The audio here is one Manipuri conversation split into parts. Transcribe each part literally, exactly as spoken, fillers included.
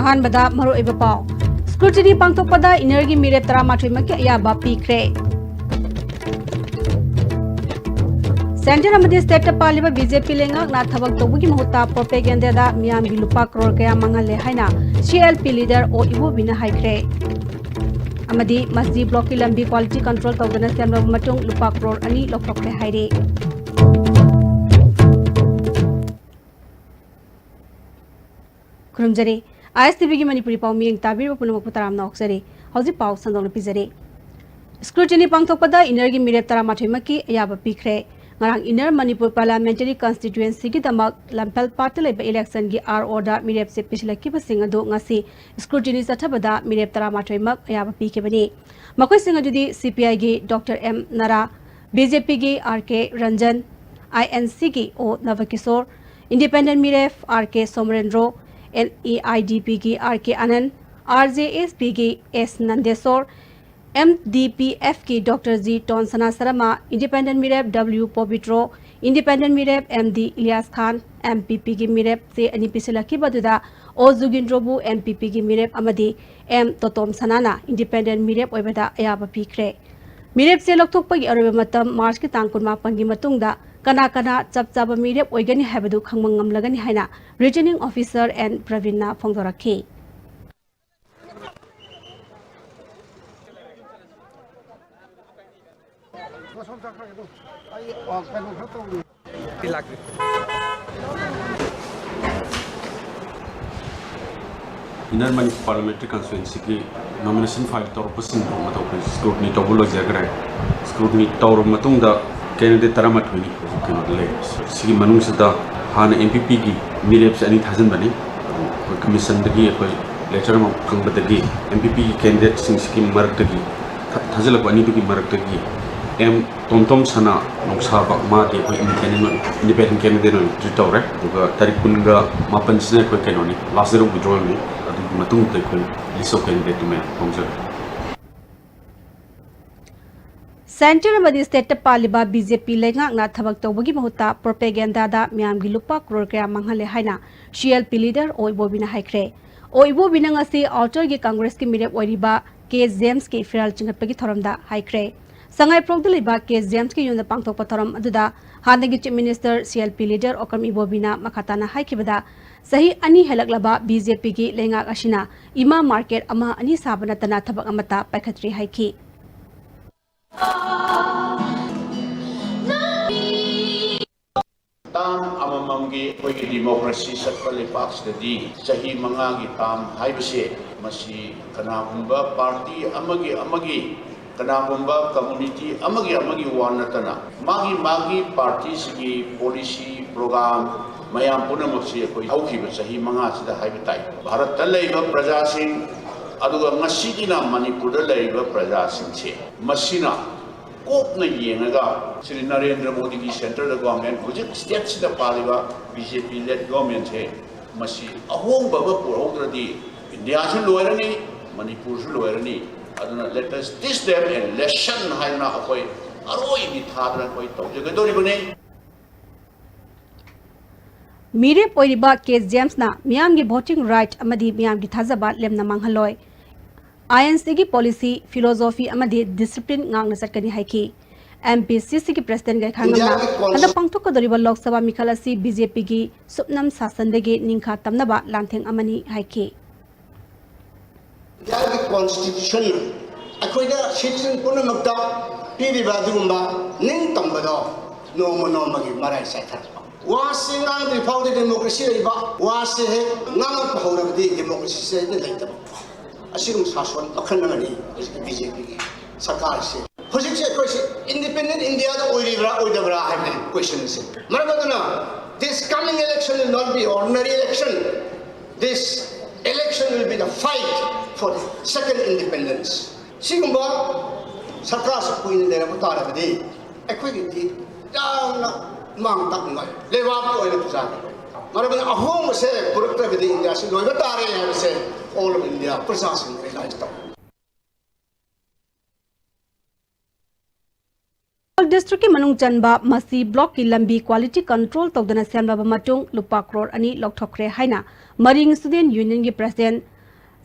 ꯑꯍꯥꯟꯕꯗ ꯃꯔꯨꯑꯣꯏꯕ ꯄꯥꯎ꯫ Scrutiny ꯄꯥꯡꯊꯣꯛꯄꯗ inner ꯒꯤ ꯃꯤꯔꯦꯞ ꯇꯔꯥꯃꯥꯊꯣꯏꯃꯛꯀꯤ ꯑꯌꯥꯕ ꯄꯤꯈ꯭ꯔꯦ꯫ Centre ꯑꯃꯗꯤ state ꯇ ꯄꯥꯜꯂꯤꯕ B J P ꯂꯩꯉꯥꯛꯅ ꯊꯕꯛ ꯇꯧꯕꯒꯤ ꯃꯍꯨꯠꯇ propaganda ꯗ ꯃꯤꯌꯥꯝꯒꯤ ꯂꯨꯄꯥ ꯀ꯭ꯔꯣꯔ ꯀꯌꯥ ꯃꯥꯡꯍꯜꯂꯦ ꯍꯥꯏꯅ C L P leader ꯑꯣ ꯏꯕꯣꯕꯤꯅ ꯍꯥꯏꯈ꯭ꯔꯦ꯫ ꯑꯃꯗꯤ ꯃꯁꯖꯤ block ꯀꯤ ꯂꯝꯕꯤ quality control ꯇꯧꯗꯅ ꯁꯦꯝꯂꯕ ꯃꯇꯨꯡ ꯂꯨꯄꯥ ꯀ꯭ꯔꯣꯔ ꯑꯅꯤ ꯂꯧꯊꯣꯛꯈ꯭ꯔꯦ ꯍꯥꯏꯔꯤ꯫ ꯈꯨꯔꯨꯝꯖꯔꯤ꯫ I S T V ꯒꯤ ꯃꯅꯤꯄꯨꯔꯤ ꯄꯥꯎ ꯃꯤꯠꯌꯦꯡ ꯇꯥꯕꯤꯔꯤꯕ ꯄꯨꯝꯅꯃꯛꯄꯨ ꯇꯔꯥꯝꯅ ꯑꯣꯛꯆꯔꯤ꯫ ꯍꯧꯖꯤꯛ ꯄꯥꯎ ꯁꯟꯗꯣꯛꯅ ꯄꯤꯖꯔꯤ꯫ Scrutiny ꯄꯥꯡꯊꯣꯛꯄꯗ inner ꯒꯤ ꯃꯤꯔꯦꯞ ꯇꯔꯥꯃꯥꯊꯣꯏꯃꯛꯀꯤ ꯑꯌꯥꯕ ꯄꯤꯈ꯭ꯔꯦ꯫ ꯉꯔꯥꯡ Inner Manipur Parliamentary Constituency ꯒꯤꯗꯃꯛ ꯂꯝꯐꯦꯜ ꯄꯥꯠꯇ ꯂꯩꯕ election ꯒꯤ R O ꯗ ꯃꯤꯔꯦꯞꯁꯦ ꯄꯤꯁꯤꯜꯂꯛꯈꯤꯕꯁꯤꯡ ꯑꯗꯨ ꯉꯁꯤ scrutiny ꯆꯠꯊꯕꯗ ꯃꯤꯔꯦꯞ ꯇꯔꯥꯃꯥꯊꯣꯏꯃꯛ ꯑꯌꯥꯕ ꯄꯤꯈꯤꯕꯅꯤ꯫ ꯃꯈꯣꯏꯁꯤꯡ ꯑꯗꯨꯗꯤ C P I ꯒꯤ Doctor M ꯅꯔꯥ, B J P ꯒꯤ R K Ranjan, I N C ꯒꯤ ꯑꯣ ꯅꯕꯀꯤꯁꯣꯔ, Independent ꯃꯤꯔꯦꯞ R K ꯁꯣꯃꯔꯦꯟꯗ꯭ꯔꯣ, N E I D P ꯒꯤ R K ꯑꯅꯟ, R J S P ꯒꯤ S ꯅꯟꯗꯦꯁꯣꯔ, M D P F ꯀꯤ Doctor G ꯇꯣꯟꯁꯅꯥ ꯁꯔꯃ, Independent ꯃꯤꯔꯦꯞ W ꯄꯣꯕꯤꯇ꯭ꯔꯣ, Independent ꯃꯤꯔꯦꯞ M D ꯏꯂꯤꯌꯥꯁ ꯈꯥꯟ, M P P ꯒꯤ ꯃꯤꯔꯦꯞ ꯆꯦ ꯑꯅꯤ ꯄꯤꯁꯤꯜꯂꯛꯈꯤꯕ ꯑꯗꯨꯗ ꯑꯣ ꯖꯨꯒꯤꯟꯗ꯭ꯔꯣꯕꯨ M P P ꯒꯤ ꯃꯤꯔꯦꯞ ꯑꯃꯗꯤ M ꯇꯣꯇꯣꯝ ꯁꯅꯥꯅ Independent ꯃꯤꯔꯦꯞ ꯑꯣꯏꯕꯗ ꯑꯌꯥꯕ ꯄꯤꯈ꯭ꯔꯦ꯫ ꯃꯤꯔꯦꯞ ꯆꯦ ꯂꯧꯊꯣꯛꯄꯒꯤ ꯑꯔꯣꯏꯕ ꯃꯇꯝ March ꯀꯤ ꯇꯥꯡ ꯀꯨꯟꯃꯥꯄꯟꯒꯤ ꯃꯇꯨꯡꯗ ꯀꯅꯥ ꯀꯅꯥ ꯆꯞ ꯆꯥꯕ ꯃꯤꯔꯦꯞ ꯑꯣꯏꯒꯅꯤ ꯍꯥꯏꯕꯗꯨ ꯈꯪꯕ ꯉꯝꯂꯒꯅꯤ ꯍꯥꯏꯅ Returning Officer N ꯄ꯭ꯔꯕꯤꯟꯅ ꯐꯣꯡꯗꯣꯔꯛꯈꯤ꯫ Inner Manipur Parliamentary Constituency ꯒꯤ nomination file ꯇꯧꯔꯛꯄꯁꯤꯡꯗꯣ ꯃꯇꯧ ꯑꯩꯈꯣꯏ scrutiny ꯇꯧꯕ ꯂꯣꯏꯖꯈ꯭ꯔꯦ꯫ Scrutiny ꯇꯧꯔꯕ ꯃꯇꯨꯡꯗ candidate ꯇꯔꯥꯃꯥꯊꯣꯏꯅꯤ ꯍꯧꯖꯤꯛ ꯀꯩꯅꯣꯗ ꯂꯩꯔꯤꯁꯦ꯫ ꯁꯤꯒꯤ ꯃꯅꯨꯡꯁꯤꯗ ꯍꯥꯟꯅ M P P ꯒꯤ ꯃꯤꯔꯦꯞꯁꯦ ꯑꯅꯤ ꯊꯥꯖꯤꯟꯕꯅꯤ꯫ ꯑꯩꯈꯣꯏ commission ꯗꯒꯤ ꯑꯩꯈꯣꯏ letter ꯑꯃ ꯐꯪꯕꯗꯒꯤ M P P ꯒꯤ candidate ꯁꯤꯡꯁꯤꯒꯤ ꯃꯔꯛꯇꯒꯤ ꯊꯥ-, ꯊꯥꯖꯤꯜꯂꯛꯄ ꯑꯅꯤꯗꯨꯒꯤ ꯃꯔꯛꯇꯒꯤ ꯑꯦꯝ ꯇꯣꯝꯊꯣꯝ ꯁꯅꯥ ꯅꯣꯡꯁꯥꯕ, ꯃꯥꯗꯤ ꯑꯩꯈꯣꯏ ꯏꯟꯗꯤꯄꯦꯟꯗꯦꯟ ꯑꯣꯏꯅ, ꯏꯟꯗꯤꯄꯦꯟꯗꯦꯟ ꯀꯦꯟꯗꯤꯗꯦꯠ ꯑꯣꯏꯅ ꯏꯟꯇ꯭ꯔꯤ ꯇꯧꯔꯦ꯫ ꯑꯗꯨꯒ ꯇꯥꯔꯤꯛ ꯀꯨꯟꯒ ꯃꯥꯄꯟꯁꯤꯅ ꯑꯩꯈꯣꯏ ꯀꯩꯅꯣꯅꯤ, ꯂꯥꯁ ꯗꯦꯠ ꯑꯣꯐ ꯋꯤꯗ꯭ꯔꯣꯜꯅꯤ꯫ ꯑꯗꯨꯒꯤ ꯃꯇꯨꯡꯗ ꯑꯩꯈꯣꯏ ꯂꯤꯁ ꯑꯣꯐ ꯀꯦꯟꯗꯤꯗꯦꯠꯇꯨ ꯃꯌꯥꯝ ꯐꯣꯡꯖꯔꯦ꯫ ꯁꯦꯟꯇꯔ ꯑꯃꯗꯤ ꯁ꯭ꯇꯦꯠꯇ ꯄꯥꯜꯂꯤꯕ ꯕꯤ ꯖꯦ ꯄꯤ ꯂꯩꯉꯥꯛꯅ ꯊꯕꯛ ꯇꯧꯕꯒꯤ ꯃꯍꯨꯠꯇ ꯄ꯭ꯔꯣꯄꯦꯒꯦꯟꯗꯥꯗ ꯃꯤꯌꯥꯝꯒꯤ ꯂꯨꯄꯥ ꯀ꯭ꯔꯣꯔ ꯀꯌꯥ ꯃꯥꯡꯍꯜꯂꯦ ꯍꯥꯏꯅ ꯁꯤ ꯑꯦꯜ ꯄꯤ ꯂꯤꯗꯔ ꯑꯣ ꯏꯕꯣꯕꯤꯅ ꯍꯥꯏꯈ꯭ꯔꯦ꯫ ꯑꯣ ꯏꯕꯣꯕꯤꯅ ꯉꯁꯤ ꯑꯥꯎꯇꯔꯒꯤ ꯀꯪꯒ꯭ꯔꯦꯁꯀꯤ ꯃꯤꯔꯦꯞ ꯑꯣꯏꯔꯤꯕ ꯀꯦ ꯖꯦꯝꯁꯀꯤ ꯐꯤꯔꯥꯜ ꯆꯤꯡꯈꯠꯄꯒꯤ ꯊꯧꯔꯝꯗ ꯍꯥꯏꯈ꯭ꯔꯦ꯫ ꯁꯉꯥꯏꯄ꯭ꯔꯧꯗ ꯂꯩꯕ ꯀꯦ ꯖꯦꯝꯁꯀꯤ ꯌꯨꯝꯗ ꯄꯥꯡꯊꯣꯛꯄ ꯊꯧꯔꯝ ꯑꯗꯨꯗ ꯍꯥꯟꯅꯒꯤ chief minister C L P leader Okram ꯏꯕꯣꯕꯤꯅ ꯃꯈꯥ ꯇꯥꯅ ꯍꯥꯏꯈꯤꯕꯗ, ꯆꯍꯤ ꯑꯅꯤ ꯍꯦꯜꯂꯛꯂꯕ ꯕꯤ ꯖꯦ ꯄꯤꯒꯤ ꯂꯩꯉꯥꯛ ꯑꯁꯤꯅ ꯏꯃꯥ ꯃꯥꯔꯀꯦꯠ ꯑꯃ ꯑꯅꯤ ꯁꯥꯕ ꯅꯠꯇꯅ ꯊꯕꯛ ꯑꯃꯠꯇ ꯄꯥꯏꯈꯠꯇ꯭ꯔꯤ ꯍꯥꯏꯈꯤ꯫ ꯇꯥꯝ ꯑꯃꯃꯝꯒꯤ ꯑꯩꯈꯣꯏꯒꯤ ꯗꯤꯃꯣꯀ꯭ꯔꯦꯁꯤ ꯆꯠꯄ ꯂꯩꯄꯥꯛꯁꯤꯗꯗꯤ ꯆꯍꯤ ꯃꯉꯥꯒꯤ ꯇꯥꯝ ꯍꯥꯏꯕꯁꯦ, ꯃꯁꯤ ꯀꯅꯥꯒꯨꯝꯕ ꯄꯥꯔꯇꯤ ꯑꯃꯒꯤ ꯑꯃꯒꯤ, ꯀꯅꯥꯒꯨꯝꯕ ꯀꯝꯃꯨꯅꯤꯇꯤ ꯑꯃꯒꯤ ꯑꯃꯒꯤ ꯋꯥ ꯅꯠꯇꯅ, ꯃꯥꯒꯤ ꯃꯥꯒꯤ ꯄꯥꯔꯇꯤꯁꯤꯒꯤ ꯄꯣꯂꯤꯁꯤ, ꯄ꯭ꯔꯣꯒ꯭ꯔꯥꯝ, ꯃꯌꯥꯝ ꯄꯨꯝꯅꯃꯛꯁꯤ ꯑꯩꯈꯣꯏ ꯍꯧꯈꯤꯕ ꯆꯍꯤ ꯃꯉꯥꯁꯤꯗ ꯍꯥꯏꯕ ꯇꯥꯏ꯫ ꯚꯥꯔꯠꯇ ꯂꯩꯔꯤꯕ ꯄ꯭ꯔꯖꯥꯁꯤꯡ, ꯑꯗꯨꯒ ꯉꯁꯤꯒꯤꯅ ꯃꯅꯤꯄꯨꯔꯗ ꯂꯩꯔꯤꯕ ꯄ꯭ꯔꯖꯥꯁꯤꯡꯁꯦ, ꯃꯁꯤꯅ ꯀꯨꯞꯅ ꯌꯦꯡꯉꯒ ꯁ꯭ꯔꯤ ꯅꯔꯦꯟꯗ꯭ꯔ ꯃꯣꯗꯤꯒꯤ ꯁꯦꯟꯇꯔꯗ ꯒꯣꯔꯃꯦꯟ, ꯍꯧꯖꯤꯛ ꯁ꯭ꯇꯦꯠꯁꯤꯗ ꯄꯥꯜꯂꯤꯕ ꯕꯤ ꯖꯦ ꯄꯤ ꯂꯦꯗ ꯒꯣꯔꯃꯦꯟꯁꯦ, ꯃꯁꯤ ꯑꯍꯣꯡꯕ ꯑꯃ ꯄꯨꯔꯛꯍꯧꯗ꯭ꯔꯗꯤ ꯏꯟꯗꯤꯌꯥꯁꯨ ꯂꯣꯏꯔꯅꯤ, ꯃꯅꯤꯄꯨꯔꯁꯨ ꯂꯣꯏꯔꯅꯤ꯫ ꯑꯗꯨꯅ let us teach them a lesson ꯍꯥꯏꯗꯅ ꯑꯩꯈꯣꯏ ꯑꯔꯣꯏꯕꯤ ꯊꯥꯗꯅ ꯑꯩꯈꯣꯏ ꯇꯧꯖꯒꯗꯧꯔꯤꯕꯅꯤ꯫ ꯃꯤꯔꯦꯞ ꯑꯣꯏꯔꯤꯕ ꯀꯦ ꯖꯦꯝꯁꯅ ꯃꯤꯌꯥꯝꯒꯤ ꯚꯣꯇꯤꯡ ꯔꯥꯏꯠ ꯑꯃꯗꯤ ꯃꯤꯌꯥꯝꯒꯤ ꯊꯥꯖꯕ ꯂꯦꯝꯅ ꯃꯥꯡꯍꯜꯂꯣꯏ꯫ ꯑꯥꯏ ꯑꯦꯟ ꯁꯤꯒꯤ ꯄꯣꯂꯤꯁꯤ, ꯐꯤꯂꯣꯖꯣꯐꯤ ꯑꯃꯗꯤ ꯗꯤꯁꯤꯄ꯭ꯂꯤꯟ ꯉꯥꯛꯅ ꯆꯠꯀꯅꯤ ꯍꯥꯏꯈꯤ꯫ ꯑꯦꯝ ꯄꯤ ꯁꯤ ꯁꯤꯒꯤ ꯄ꯭ꯔꯁꯤꯗꯦꯟ ꯒꯩꯈꯥꯉꯝꯅ ꯍꯟꯗꯛ ꯄꯥꯡꯊꯣꯛꯀꯗꯧꯔꯤꯕ ꯂꯣꯛ ꯁꯚꯥ ꯃꯤꯈꯜ ꯑꯁꯤ ꯕꯤ ꯖꯦ ꯄꯤꯒꯤ ꯁꯨꯞꯅꯝ ꯁꯥꯁꯟꯗꯒꯤ ꯅꯤꯡꯈꯥ ꯇꯝꯅꯕ ꯂꯥꯟꯊꯦꯡ ꯑꯃꯅꯤ ꯍꯥꯏꯈꯤ꯫ ꯏꯟꯗꯤꯌꯥꯒꯤ ꯀꯣꯟꯁꯇꯤꯇ꯭ꯌꯨꯁꯟꯅ ꯑꯩꯈꯣꯏꯗ ꯁꯤꯇꯤꯖꯟ ꯄꯨꯝꯅꯃꯛꯇ ꯄꯤꯔꯤꯕ ꯑꯗꯨꯒꯨꯝꯕ ꯅꯤꯡꯇꯝꯕꯗꯣ ꯅꯣꯡꯃ ꯅꯣꯡꯃꯒꯤ ꯃꯔꯥꯏ ꯆꯥꯏꯊꯔꯛꯄ꯫ ꯋꯥꯁꯤ ꯉꯥꯡꯗ꯭ꯔꯤ ꯐꯥꯎꯗꯤ ꯗꯦꯃꯣꯀ꯭ꯔꯦꯁꯤ ꯂꯩꯕ, ꯋꯥꯁꯤ ꯍꯦꯛ ꯉꯥꯡꯉꯛꯄ ꯍꯧꯔꯕꯗꯤ ꯗꯦꯃꯣꯀ꯭ꯔꯦꯁꯤꯁꯦ ꯍꯦꯛꯇ ꯂꯩꯇꯕ꯫ ꯑꯁꯤꯒꯨꯝꯕ ꯁꯥꯁꯣꯟ ꯃꯈꯜ ꯑꯃꯅꯤ ꯍꯧꯖꯤꯛꯀꯤ ꯕꯤ ꯖꯦ ꯄꯤꯒꯤ ꯁꯔꯀꯥꯔꯁꯦ꯫ ꯍꯧꯖꯤꯛꯁꯦ ꯑꯩꯈꯣꯏꯁꯦ ꯏꯟꯗꯤꯄꯦꯟꯗꯦꯟ ꯏꯟꯗꯤꯌꯥꯗ ꯑꯣꯏꯔꯤꯕ꯭ꯔꯥ ꯑꯣꯏꯗꯕ꯭ꯔꯥ ꯍꯥꯏꯕꯅꯤ ꯀꯣꯏꯁꯟꯁꯦ꯫ ꯃꯔꯝ ꯑꯗꯨꯅ this coming election will not be ordinary election. This election will be the fight for the second independence. ꯁꯤꯒꯨꯝꯕ ꯁꯔꯀꯥꯔꯁꯨ ꯀꯨꯏꯅ ꯂꯩꯔꯝꯕ ꯇꯥꯔꯒꯗꯤ ꯑꯩꯈꯣꯏꯒꯤꯗꯤ ꯌꯥꯝꯅ ꯃꯥꯡ ꯇꯥꯛꯅꯤꯡꯉꯥꯏ ꯂꯩꯕꯥꯛꯀꯤ ꯑꯣꯏꯅ ꯄꯨꯖꯥꯔꯤ꯫ ꯃꯔꯝꯗꯤ ꯑꯍꯣꯡꯕꯁꯦ ꯄꯨꯔꯛꯇ꯭ꯔꯒꯗꯤ ꯏꯟꯗꯤꯌꯥꯁꯤ ꯂꯣꯏꯕ ꯇꯥꯔꯦ ꯍꯥꯏꯕꯁꯦ all of India ꯄ꯭ꯔꯖꯥꯁꯤꯡ realize ꯇꯧꯏ꯫ ꯏꯝꯐꯥꯜ ꯗꯤꯁꯇ꯭ꯔꯤꯛꯀꯤ ꯃꯅꯨꯡ ꯆꯟꯕ ꯃꯁꯤ ꯕ꯭ꯂꯣꯛꯀꯤ ꯂꯝꯕꯤ ꯀ꯭ꯋꯥꯂꯤꯇꯤ ꯀꯟꯇ꯭ꯔꯣꯜ ꯇꯧꯗꯅ ꯁꯦꯝꯂꯕ ꯃꯇꯨꯡ ꯂꯨꯄꯥ ꯀ꯭ꯔꯣꯔ ꯑꯅꯤ ꯂꯧꯊꯣꯛꯈ꯭ꯔꯦ ꯍꯥꯏꯅ ꯃꯔꯤꯡ ꯁ꯭ꯇꯨꯗꯦꯟꯠ ꯌꯨꯅꯤꯌꯟꯒꯤ ꯄ꯭ꯔꯁꯤꯗꯦꯟꯠ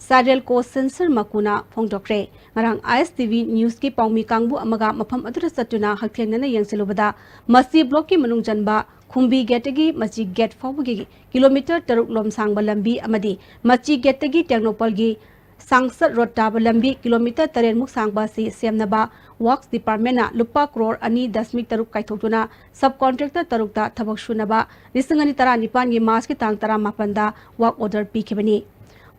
ꯁꯥꯏꯔꯦꯜꯀꯣ ꯁꯦꯟꯁꯔ ꯃꯀꯨꯅ ꯐꯣꯡꯗꯣꯛꯈ꯭ꯔꯦ꯫ ꯉꯔꯥꯡ ꯑꯥꯏ ꯑꯦꯁ ꯇꯤ ꯚꯤ ꯅ꯭ꯌꯨꯁꯀꯤ ꯄꯥꯎꯃꯤ ꯀꯥꯡꯕꯨ ꯑꯃꯒ ꯃꯐꯝ ꯑꯗꯨꯗ ꯆꯠꯇꯨꯅ ꯍꯛꯊꯦꯡꯅꯅ ꯌꯦꯡꯁꯤꯜꯂꯨꯕꯗ ꯃꯁꯤ ꯕ꯭ꯂꯣꯛꯀꯤ ꯃꯅꯨꯡ ꯆꯟꯕ ꯈꯨꯝꯕꯤ ꯒꯦꯠꯇꯒꯤ ꯃꯆꯤ ꯒꯦꯠ ꯐꯥꯎꯕꯒꯤ ꯀꯤꯂꯣꯃꯤꯇꯔ ꯇꯔꯨꯛ ꯂꯣꯝ ꯁꯥꯡꯕ ꯂꯝꯕꯤ ꯑꯃꯗꯤ ꯃꯆꯤ ꯒꯦꯠꯇꯒꯤ ꯇꯦꯡꯅꯧꯄꯜꯒꯤ ꯁꯥꯡꯁꯠ ꯔꯣꯗ ꯇꯥꯕ ꯂꯝꯕꯤ ꯀꯤꯂꯣꯃꯤꯇꯔ ꯇꯔꯦꯠꯃꯨꯛ ꯁꯥꯡꯕ ꯑꯁꯤ ꯁꯦꯝꯅꯕ ꯋꯥꯔꯛꯁ ꯗꯤꯄꯥꯔꯠꯃꯦꯟꯠꯅ ꯂꯨꯄꯥ ꯀ꯭ꯔꯣꯔ ꯑꯅꯤ ꯗꯁꯃꯤꯛ ꯇꯔꯨꯛ ꯀꯥꯏꯊꯣꯛꯇꯨꯅ ꯁꯕ ꯀꯣꯟꯇ꯭ꯔꯦꯛꯇꯔ ꯇꯔꯨꯛꯇ ꯊꯕꯛ ꯁꯨꯅꯕ ꯂꯤꯁꯤꯡ ꯑꯅꯤ ꯇꯔꯥꯅꯤꯄꯥꯟꯒꯤ ꯃꯥꯔꯆꯀꯤ ꯇꯥꯡ ꯇꯔꯥꯃꯥꯄꯟꯗ ꯋꯥꯔꯛ ꯑꯣꯔꯗꯔ ꯄꯤꯈꯤꯕꯅꯤ꯫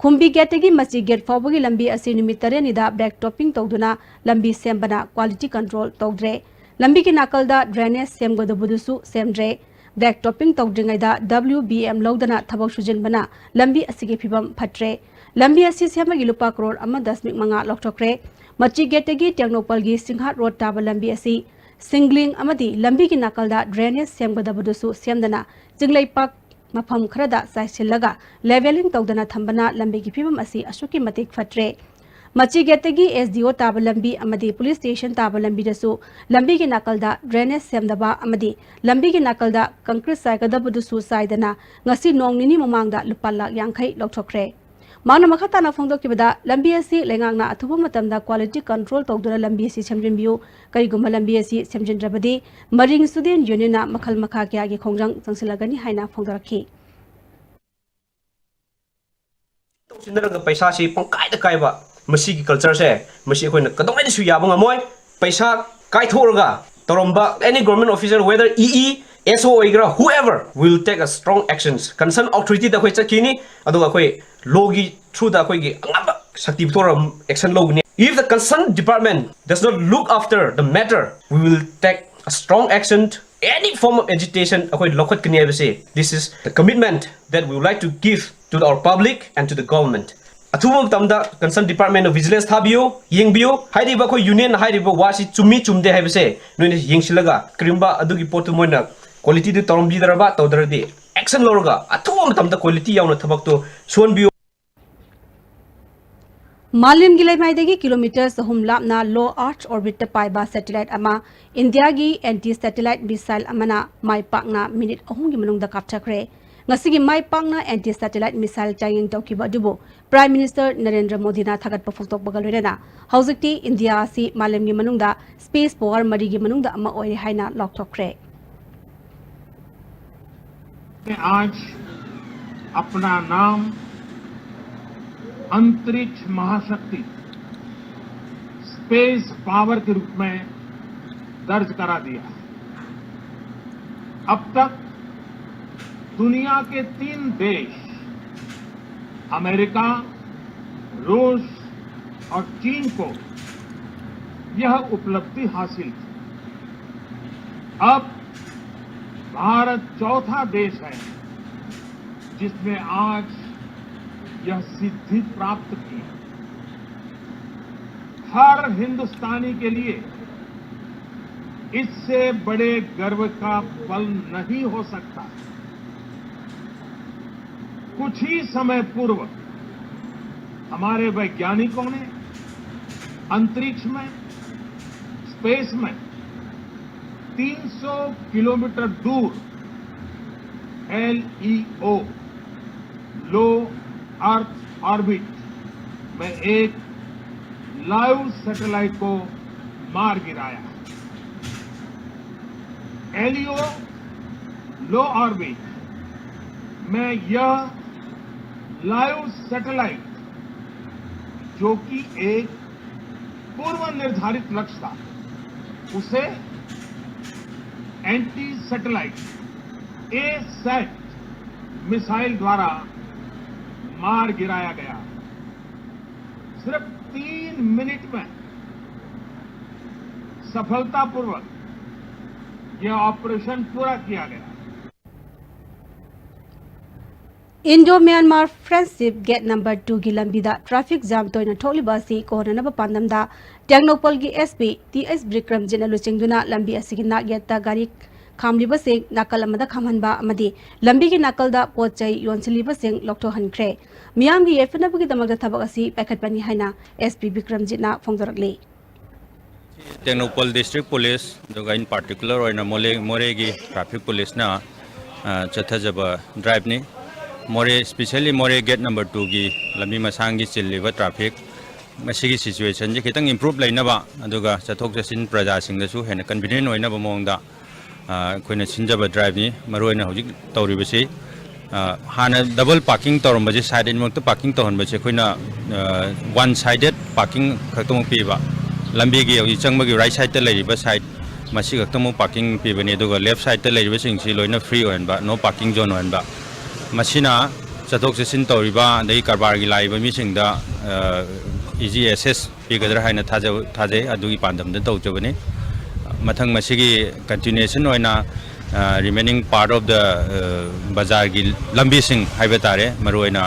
ꯈꯨꯝꯕꯤ ꯒꯦꯠꯇꯒꯤ ꯃꯆꯤ ꯒꯦꯠ ꯐꯥꯎꯕꯒꯤ ꯂꯝꯕꯤ ꯑꯁꯤ ꯅꯨꯃꯤꯠ ꯇꯔꯦꯠꯅꯤꯗ ꯕ꯭ꯂꯦꯛ ꯇꯣꯞꯄꯤꯡ ꯇꯧꯗꯨꯅ ꯂꯝꯕꯤ ꯁꯦꯝꯕꯅ ꯀ꯭ꯋꯥꯂꯤꯇꯤ ꯀꯟꯇ꯭ꯔꯣꯜ ꯇꯧꯗ꯭ꯔꯦ꯫ ꯂꯝꯕꯤꯒꯤ ꯅꯥꯀꯜꯗ ꯗ꯭ꯔꯦꯅꯦꯖ ꯁꯦꯝꯒꯗꯧꯕꯗꯨꯁꯨ ꯁꯦꯝꯗ꯭ꯔꯦ꯫ ꯕ꯭ꯂꯦꯛ ꯇꯣꯞꯄꯤꯡ ꯇꯧꯗ꯭ꯔꯤꯉꯩꯗ ꯗꯕ꯭ꯂꯤꯌꯨ ꯕꯤ ꯑꯦꯝ ꯂꯧꯗꯅ ꯊꯕꯛ ꯁꯨꯖꯤꯟꯕꯅ ꯂꯝꯕꯤ ꯑꯁꯤꯒꯤ ꯐꯤꯕꯝ ꯐꯠꯇ꯭ꯔꯦ꯫ ꯂꯝꯕꯤ ꯑꯁꯤ ꯁꯦꯝꯕꯒꯤ ꯂꯨꯄꯥ ꯀ꯭ꯔꯣꯔ ꯑꯃ ꯗꯁꯃꯤꯛ ꯃꯉꯥ ꯂꯧꯊꯣꯛꯈ꯭ꯔꯦ꯫ ꯃꯆꯤ ꯒꯦꯠꯇꯒꯤ ꯇꯦꯡꯅꯧꯄꯜꯒꯤ ꯁꯤꯡꯍꯥꯠ ꯔꯣꯗ ꯇꯥꯕ ꯂꯝꯕꯤ ꯑꯁꯤ ꯁꯤꯡꯒ꯭ꯂꯤꯡ ꯑꯃꯗꯤ ꯂꯝꯕꯤꯒꯤ ꯅꯥꯀꯜꯗ ꯗ꯭ꯔꯦꯅꯦꯖ ꯁꯦꯝꯒꯗꯕꯗꯨꯁꯨ ꯁꯦꯝꯗꯅ ꯆꯤꯡꯂꯩꯄꯥꯛ ꯃꯐꯝ ꯈꯔꯗ ꯆꯥꯏꯁꯤꯜꯂꯒ ꯂꯦꯚꯦꯂꯤꯡ ꯇꯧꯗꯅ ꯊꯝꯕꯅ ꯂꯝꯕꯤꯒꯤ ꯐꯤꯕꯝ ꯑꯁꯤ ꯑꯁꯨꯛꯀꯤ ꯃꯇꯤꯛ ꯐꯠꯇ꯭ꯔꯦ꯫ ꯃꯆꯤ ꯒꯦꯠꯇꯒꯤ ꯑꯦꯁ ꯗꯤ ꯑꯣ ꯇꯥꯕ ꯂꯝꯕꯤ ꯑꯃꯗꯤ ꯄꯨꯂꯤꯁ ꯁ꯭ꯇꯦꯁꯟ ꯇꯥꯕ ꯂꯝꯕꯤꯗꯁꯨ ꯂꯝꯕꯤꯒꯤ ꯅꯥꯀꯜꯗ ꯗ꯭ꯔꯦꯅꯦꯖ ꯁꯦꯝꯗꯕ ꯑꯃꯗꯤ ꯂꯝꯕꯤꯒꯤ ꯅꯥꯀꯜꯗ ꯀꯪꯀ꯭ꯔꯤꯠ ꯆꯥꯏꯒꯗꯕꯗꯨꯁꯨ ꯆꯥꯏꯗꯅ ꯉꯁꯤ ꯅꯣꯡ ꯅꯤꯅꯤ ꯃꯃꯥꯡꯗ ꯂꯨꯄꯥ ꯂꯥꯈ ꯌꯥꯡꯈꯩ ꯂꯧꯊꯣꯛꯈ꯭ꯔꯦ꯫ ꯃꯍꯥꯛꯅ ꯃꯈꯥ ꯇꯥꯅ ꯐꯣꯡꯗꯣꯛꯈꯤꯕꯗ, ꯂꯝꯕꯤ ꯑꯁꯤ ꯂꯩꯉꯥꯛꯅ ꯑꯊꯨꯕ ꯃꯇꯝꯗ ꯀ꯭ꯋꯥꯂꯤꯇꯤ ꯀꯟꯇ꯭ꯔꯣꯜ ꯇꯧꯗꯨꯅ ꯂꯝꯕꯤ ꯑꯁꯤ ꯁꯦꯝꯖꯤꯟꯕꯤꯌꯨ꯫ ꯀꯔꯤꯒꯨꯝꯕ ꯂꯝꯕꯤ ꯑꯁꯤ ꯁꯦꯝꯖꯤꯟꯗ꯭ꯔꯕꯗꯤ ꯃꯔꯤꯡ ꯁ꯭ꯇꯨꯗꯦꯟꯠ ꯌꯨꯅꯤꯌꯟꯅ ꯃꯈꯜ ꯃꯈꯥ ꯀꯌꯥꯒꯤ ꯈꯣꯡꯖꯪ ꯆꯪꯁꯤꯜꯂꯒꯅꯤ ꯍꯥꯏꯅ ꯐꯣꯡꯗꯣꯔꯛꯈꯤ꯫ ꯇꯧꯁꯤꯟꯅꯔꯒ ꯄꯩꯁꯥꯁꯤ ꯄꯪꯀꯥꯏꯗ ꯀꯥꯏꯕ, ꯃꯁꯤꯒꯤ ꯀꯜꯆꯔꯁꯦ ꯃꯁꯤ ꯑꯩꯈꯣꯏꯅ ꯀꯩꯗꯧꯉꯩꯗꯁꯨ ꯌꯥꯕ ꯉꯝꯃꯣꯏ꯫ ꯄꯩꯁꯥ ꯀꯥꯏꯊꯣꯛꯂꯒ ꯇꯧꯔꯝꯕ any government officer, whether E E, S O ꯑꯣꯏꯒꯦꯔꯥ, whoever, will take a strong actions. Concerned authorityꯗ ꯑꯩꯈꯣꯏ ꯆꯠꯈꯤꯅꯤ, ꯑꯗꯨꯒ ꯑꯩꯈꯣꯏ lawꯒꯤ throughꯗ ꯑꯩꯈꯣꯏꯒꯤ ꯑꯉꯝꯕ ꯁꯛꯇꯤ ꯄꯨꯊꯣꯛꯂꯒ action ꯂꯧꯒꯅꯤ꯫ If the concerned department does not look after the matter, we will take a strong action, any form of agitation ꯑꯩꯈꯣꯏ ꯂꯧꯈꯠꯀꯅꯤ ꯍꯥꯏꯕꯁꯤ, this is the commitment that we would like to give to our public and to the government. ꯑꯊꯨꯕ ꯃꯇꯝꯗ concern Department of Vigilance ꯊꯥꯕꯤꯌꯨ, ꯌꯦꯡꯕꯤꯌꯨ꯫ ꯍꯥꯏꯔꯤꯕ ꯑꯩꯈꯣꯏ ꯌꯨꯅꯤꯌꯟꯅ ꯍꯥꯏꯔꯤꯕ ꯋꯥꯁꯤ ꯆꯨꯝꯃꯤ ꯆꯨꯝꯗꯦ ꯍꯥꯏꯕꯁꯦ ꯅꯣꯏꯅ ꯌꯦꯡꯁꯤꯜꯂꯒ, ꯀꯔꯤꯒꯨꯝꯕ ꯑꯗꯨꯒꯤ ꯄꯣꯠꯇꯨ ꯃꯣꯏꯅ ꯀ꯭ꯋꯥꯂꯤꯇꯤꯗꯨ ꯇꯧꯔꯝꯕꯤꯗ꯭ꯔꯕ, ꯇꯧꯗ꯭ꯔꯗꯤ ꯑꯦꯛꯁꯟ ꯂꯧꯔꯒ ꯑꯊꯨꯕ ꯃꯇꯝꯗ ꯀ꯭ꯋꯥꯂꯤꯇꯤ ꯌꯥꯎꯅ ꯊꯕꯛꯇꯨ ꯁꯨꯍꯟꯕꯤꯌꯨ꯫ ꯃꯥꯂꯦꯝꯒꯤ ꯂꯩꯃꯥꯏꯗꯒꯤ ꯀꯤꯂꯣꯃꯤꯇꯔ ꯆꯍꯨꯝ ꯂꯥꯞꯅ low Earth orbitꯇ ꯄꯥꯏꯕ satellite ꯑꯃ ꯏꯟꯗꯤꯌꯥꯒꯤ anti satellite missile ꯑꯃꯅ ꯃꯥꯏ ꯄꯥꯛꯅ ꯃꯤꯅꯤꯠ ꯑꯍꯨꯝꯒꯤ ꯃꯅꯨꯡꯗ ꯀꯥꯞꯊꯈ꯭ꯔꯦ꯫ ꯉꯁꯤꯒꯤ ꯃꯥꯏ ꯄꯥꯛꯅ anti satellite missile ꯆꯥꯡꯌꯦꯡ ꯇꯧꯈꯤꯕ ꯑꯗꯨꯕꯨ Prime Minister ꯅꯔꯦꯟꯗ꯭ꯔ ꯃꯣꯗꯤꯅ ꯊꯥꯒꯠꯄ ꯐꯣꯡꯗꯣꯛꯄꯒ ꯂꯣꯏꯅꯅ ꯍꯧꯖꯤꯛꯇꯤ ꯏꯟꯗꯤꯌꯥ ꯑꯁꯤ ꯃꯥꯂꯦꯝꯒꯤ ꯃꯅꯨꯡꯗ space power ꯃꯔꯤꯒꯤ ꯃꯅꯨꯡꯗ ꯑꯃ ꯑꯣꯏꯔꯦ ꯍꯥꯏꯅ ꯂꯥꯎꯊꯣꯛꯈ꯭ꯔꯦ꯫ ने आज अपना नाम अंतरिक्ष महाशक्ति, स्पेस पावर के रूप में दर्ज करा दिया। अब तक दुनिया के तीन देश, अमेरिका, रूस और चीन को यह उपलब्धि हासिल थी। अब भारत चौथा देश है जिसने आज यह सिद्धि प्राप्त की। हर हिंदुस्तानी के लिए इससे बड़े गर्व का पल नहीं हो सकता। कुछ ही समय पूर्व हमारे वैज्ञानिकों ने अंतरिक्ष में, स्पेस में तीन सौ किलोमीटर दूर एलईओ, लो अर्थ ऑर्बिट में एक लाइव सैटेलाइट को मार गिराया। एलईओ, लो ऑर्बिट में यह लाइव सैटेलाइट, जो कि एक पूर्व निर्धारित लक्ष्य था, उसे एंटी सैटेलाइट ए सैट मिसाइल द्वारा मार गिराया गया। सिर्फ तीन मिनट में सफलतापूर्वक यह ऑपरेशन पूरा किया गया। Indo Myanmar Friendship Gate number two ꯒꯤ ꯂꯝꯕꯤꯗ traffic jam ꯇꯣꯏꯅ ꯊꯣꯛꯂꯤꯕ ꯑꯁꯤ ꯀꯣꯟꯅꯅꯕ ꯄꯥꯟꯗꯝꯗ ꯇꯦꯡꯅꯧꯄꯜꯒꯤ S P T S ꯕꯤꯀ꯭ꯔꯝꯖꯤꯠꯅ ꯂꯨꯆꯤꯡꯗꯨꯅ ꯂꯝꯕꯤ ꯑꯁꯤꯒꯤ ꯅꯥꯛ ꯌꯦꯠꯇ ꯒꯥꯔꯤ ꯈꯥꯝꯂꯤꯕꯁꯤꯡ ꯅꯥꯀꯜ ꯑꯃꯗ ꯈꯥꯝꯍꯟꯕ ꯑꯃꯗꯤ ꯂꯝꯕꯤꯒꯤ ꯅꯥꯀꯜꯗ ꯄꯣꯠ ꯆꯩ ꯌꯣꯟꯁꯤꯜꯂꯤꯕꯁꯤꯡ ꯂꯧꯊꯣꯛꯍꯟꯈ꯭ꯔꯦ꯫ ꯃꯤꯌꯥꯝꯒꯤ ꯌꯥꯏꯐꯅꯕꯒꯤꯗꯃꯛꯇ ꯊꯕꯛ ꯑꯁꯤ ꯄꯥꯏꯈꯠꯄꯅꯤ ꯍꯥꯏꯅ S P ꯕꯤꯀ꯭ꯔꯝꯖꯤꯠꯅ ꯐꯣꯡꯗꯣꯔꯛꯂꯤ꯫ Tengnoupal district police ꯑꯗꯨꯒ in particular ꯑꯣꯏꯅ ꯃꯣꯂꯦ ꯃꯣꯔꯦꯒꯤ traffic policeꯅ ꯑ, ꯆꯠꯊꯖꯕ driveꯅꯤ꯫ ꯃꯣꯔꯦ, specially ꯃꯣꯔꯦ gate number twoꯒꯤ ꯂꯝꯕꯤ ꯃꯁꯥꯡꯒꯤ ꯆꯤꯜꯂꯤꯕ traffic, ꯃꯁꯤꯒꯤ situationꯁꯦ ꯈꯤꯇꯪ improve ꯂꯩꯅꯕ, ꯑꯗꯨꯒ ꯆꯠꯊꯣꯛ ꯆꯠꯁꯤꯟ ꯄ꯭ꯔꯖꯥꯁꯤꯡꯗꯁꯨ ꯍꯦꯟꯅ convenient ꯑꯣꯏꯅꯕ ꯃꯑꯣꯡꯗ ꯑ, ꯑꯩꯈꯣꯏꯅ ꯁꯤꯟꯖꯕ driveꯅꯤ꯫ ꯃꯔꯨꯑꯣꯏꯅ ꯍꯧꯖꯤꯛ ꯇꯧꯔꯤꯕꯁꯤ, ꯑ, ꯍꯥꯟꯅ double parking ꯇꯧꯔꯝꯕꯁꯦ, side ꯑꯅꯤꯃꯛꯇ parking ꯇꯧꯍꯟꯕꯁꯦ ꯑꯩꯈꯣꯏꯅ, ꯑ, one sided parking ꯈꯛꯇꯃꯛ ꯄꯤꯕ, ꯂꯝꯕꯤꯒꯤ ꯍꯧꯖꯤꯛ ꯆꯪꯕꯒꯤ right sideꯇ ꯂꯩꯔꯤꯕ side ꯃꯁꯤ ꯈꯛꯇꯃꯛ parking ꯄꯤꯕꯅꯤ꯫ ꯑꯗꯨꯒ left sideꯇ ꯂꯩꯔꯤꯕꯁꯤꯡꯁꯤ ꯂꯣꯏꯅ free ꯑꯣꯏꯍꯟꯕ, no parking zone ꯑꯣꯏꯍꯟꯕ꯫ ꯃꯁꯤꯅ ꯆꯠꯊꯣꯛ ꯆꯠꯁꯤꯟ ꯇꯧꯔꯤꯕ ꯑꯗꯒꯤ ꯀꯔꯕꯥꯔꯒꯤ ꯂꯥꯛꯏꯕ ꯃꯤꯁꯤꯡꯗ, ꯑ, easy access ꯄꯤꯒꯗ꯭ꯔꯥ ꯍꯥꯏꯅ ꯊꯥꯖꯕ-, ꯊꯥꯖꯩ꯫ ꯑꯗꯨꯒꯤ ꯄꯥꯟꯗꯝꯗ ꯇꯧꯖꯕꯅꯤ꯫ ꯃꯊꯪ ꯃꯁꯤꯒꯤ continuation ꯑꯣꯏꯅ, ꯑ, remaining part of the, ꯑ, ꯕꯖꯥꯔꯒꯤ ꯂꯝꯕꯤꯁꯤꯡ ꯍꯥꯏꯕ ꯇꯥꯔꯦ, ꯃꯔꯨꯑꯣꯏꯅ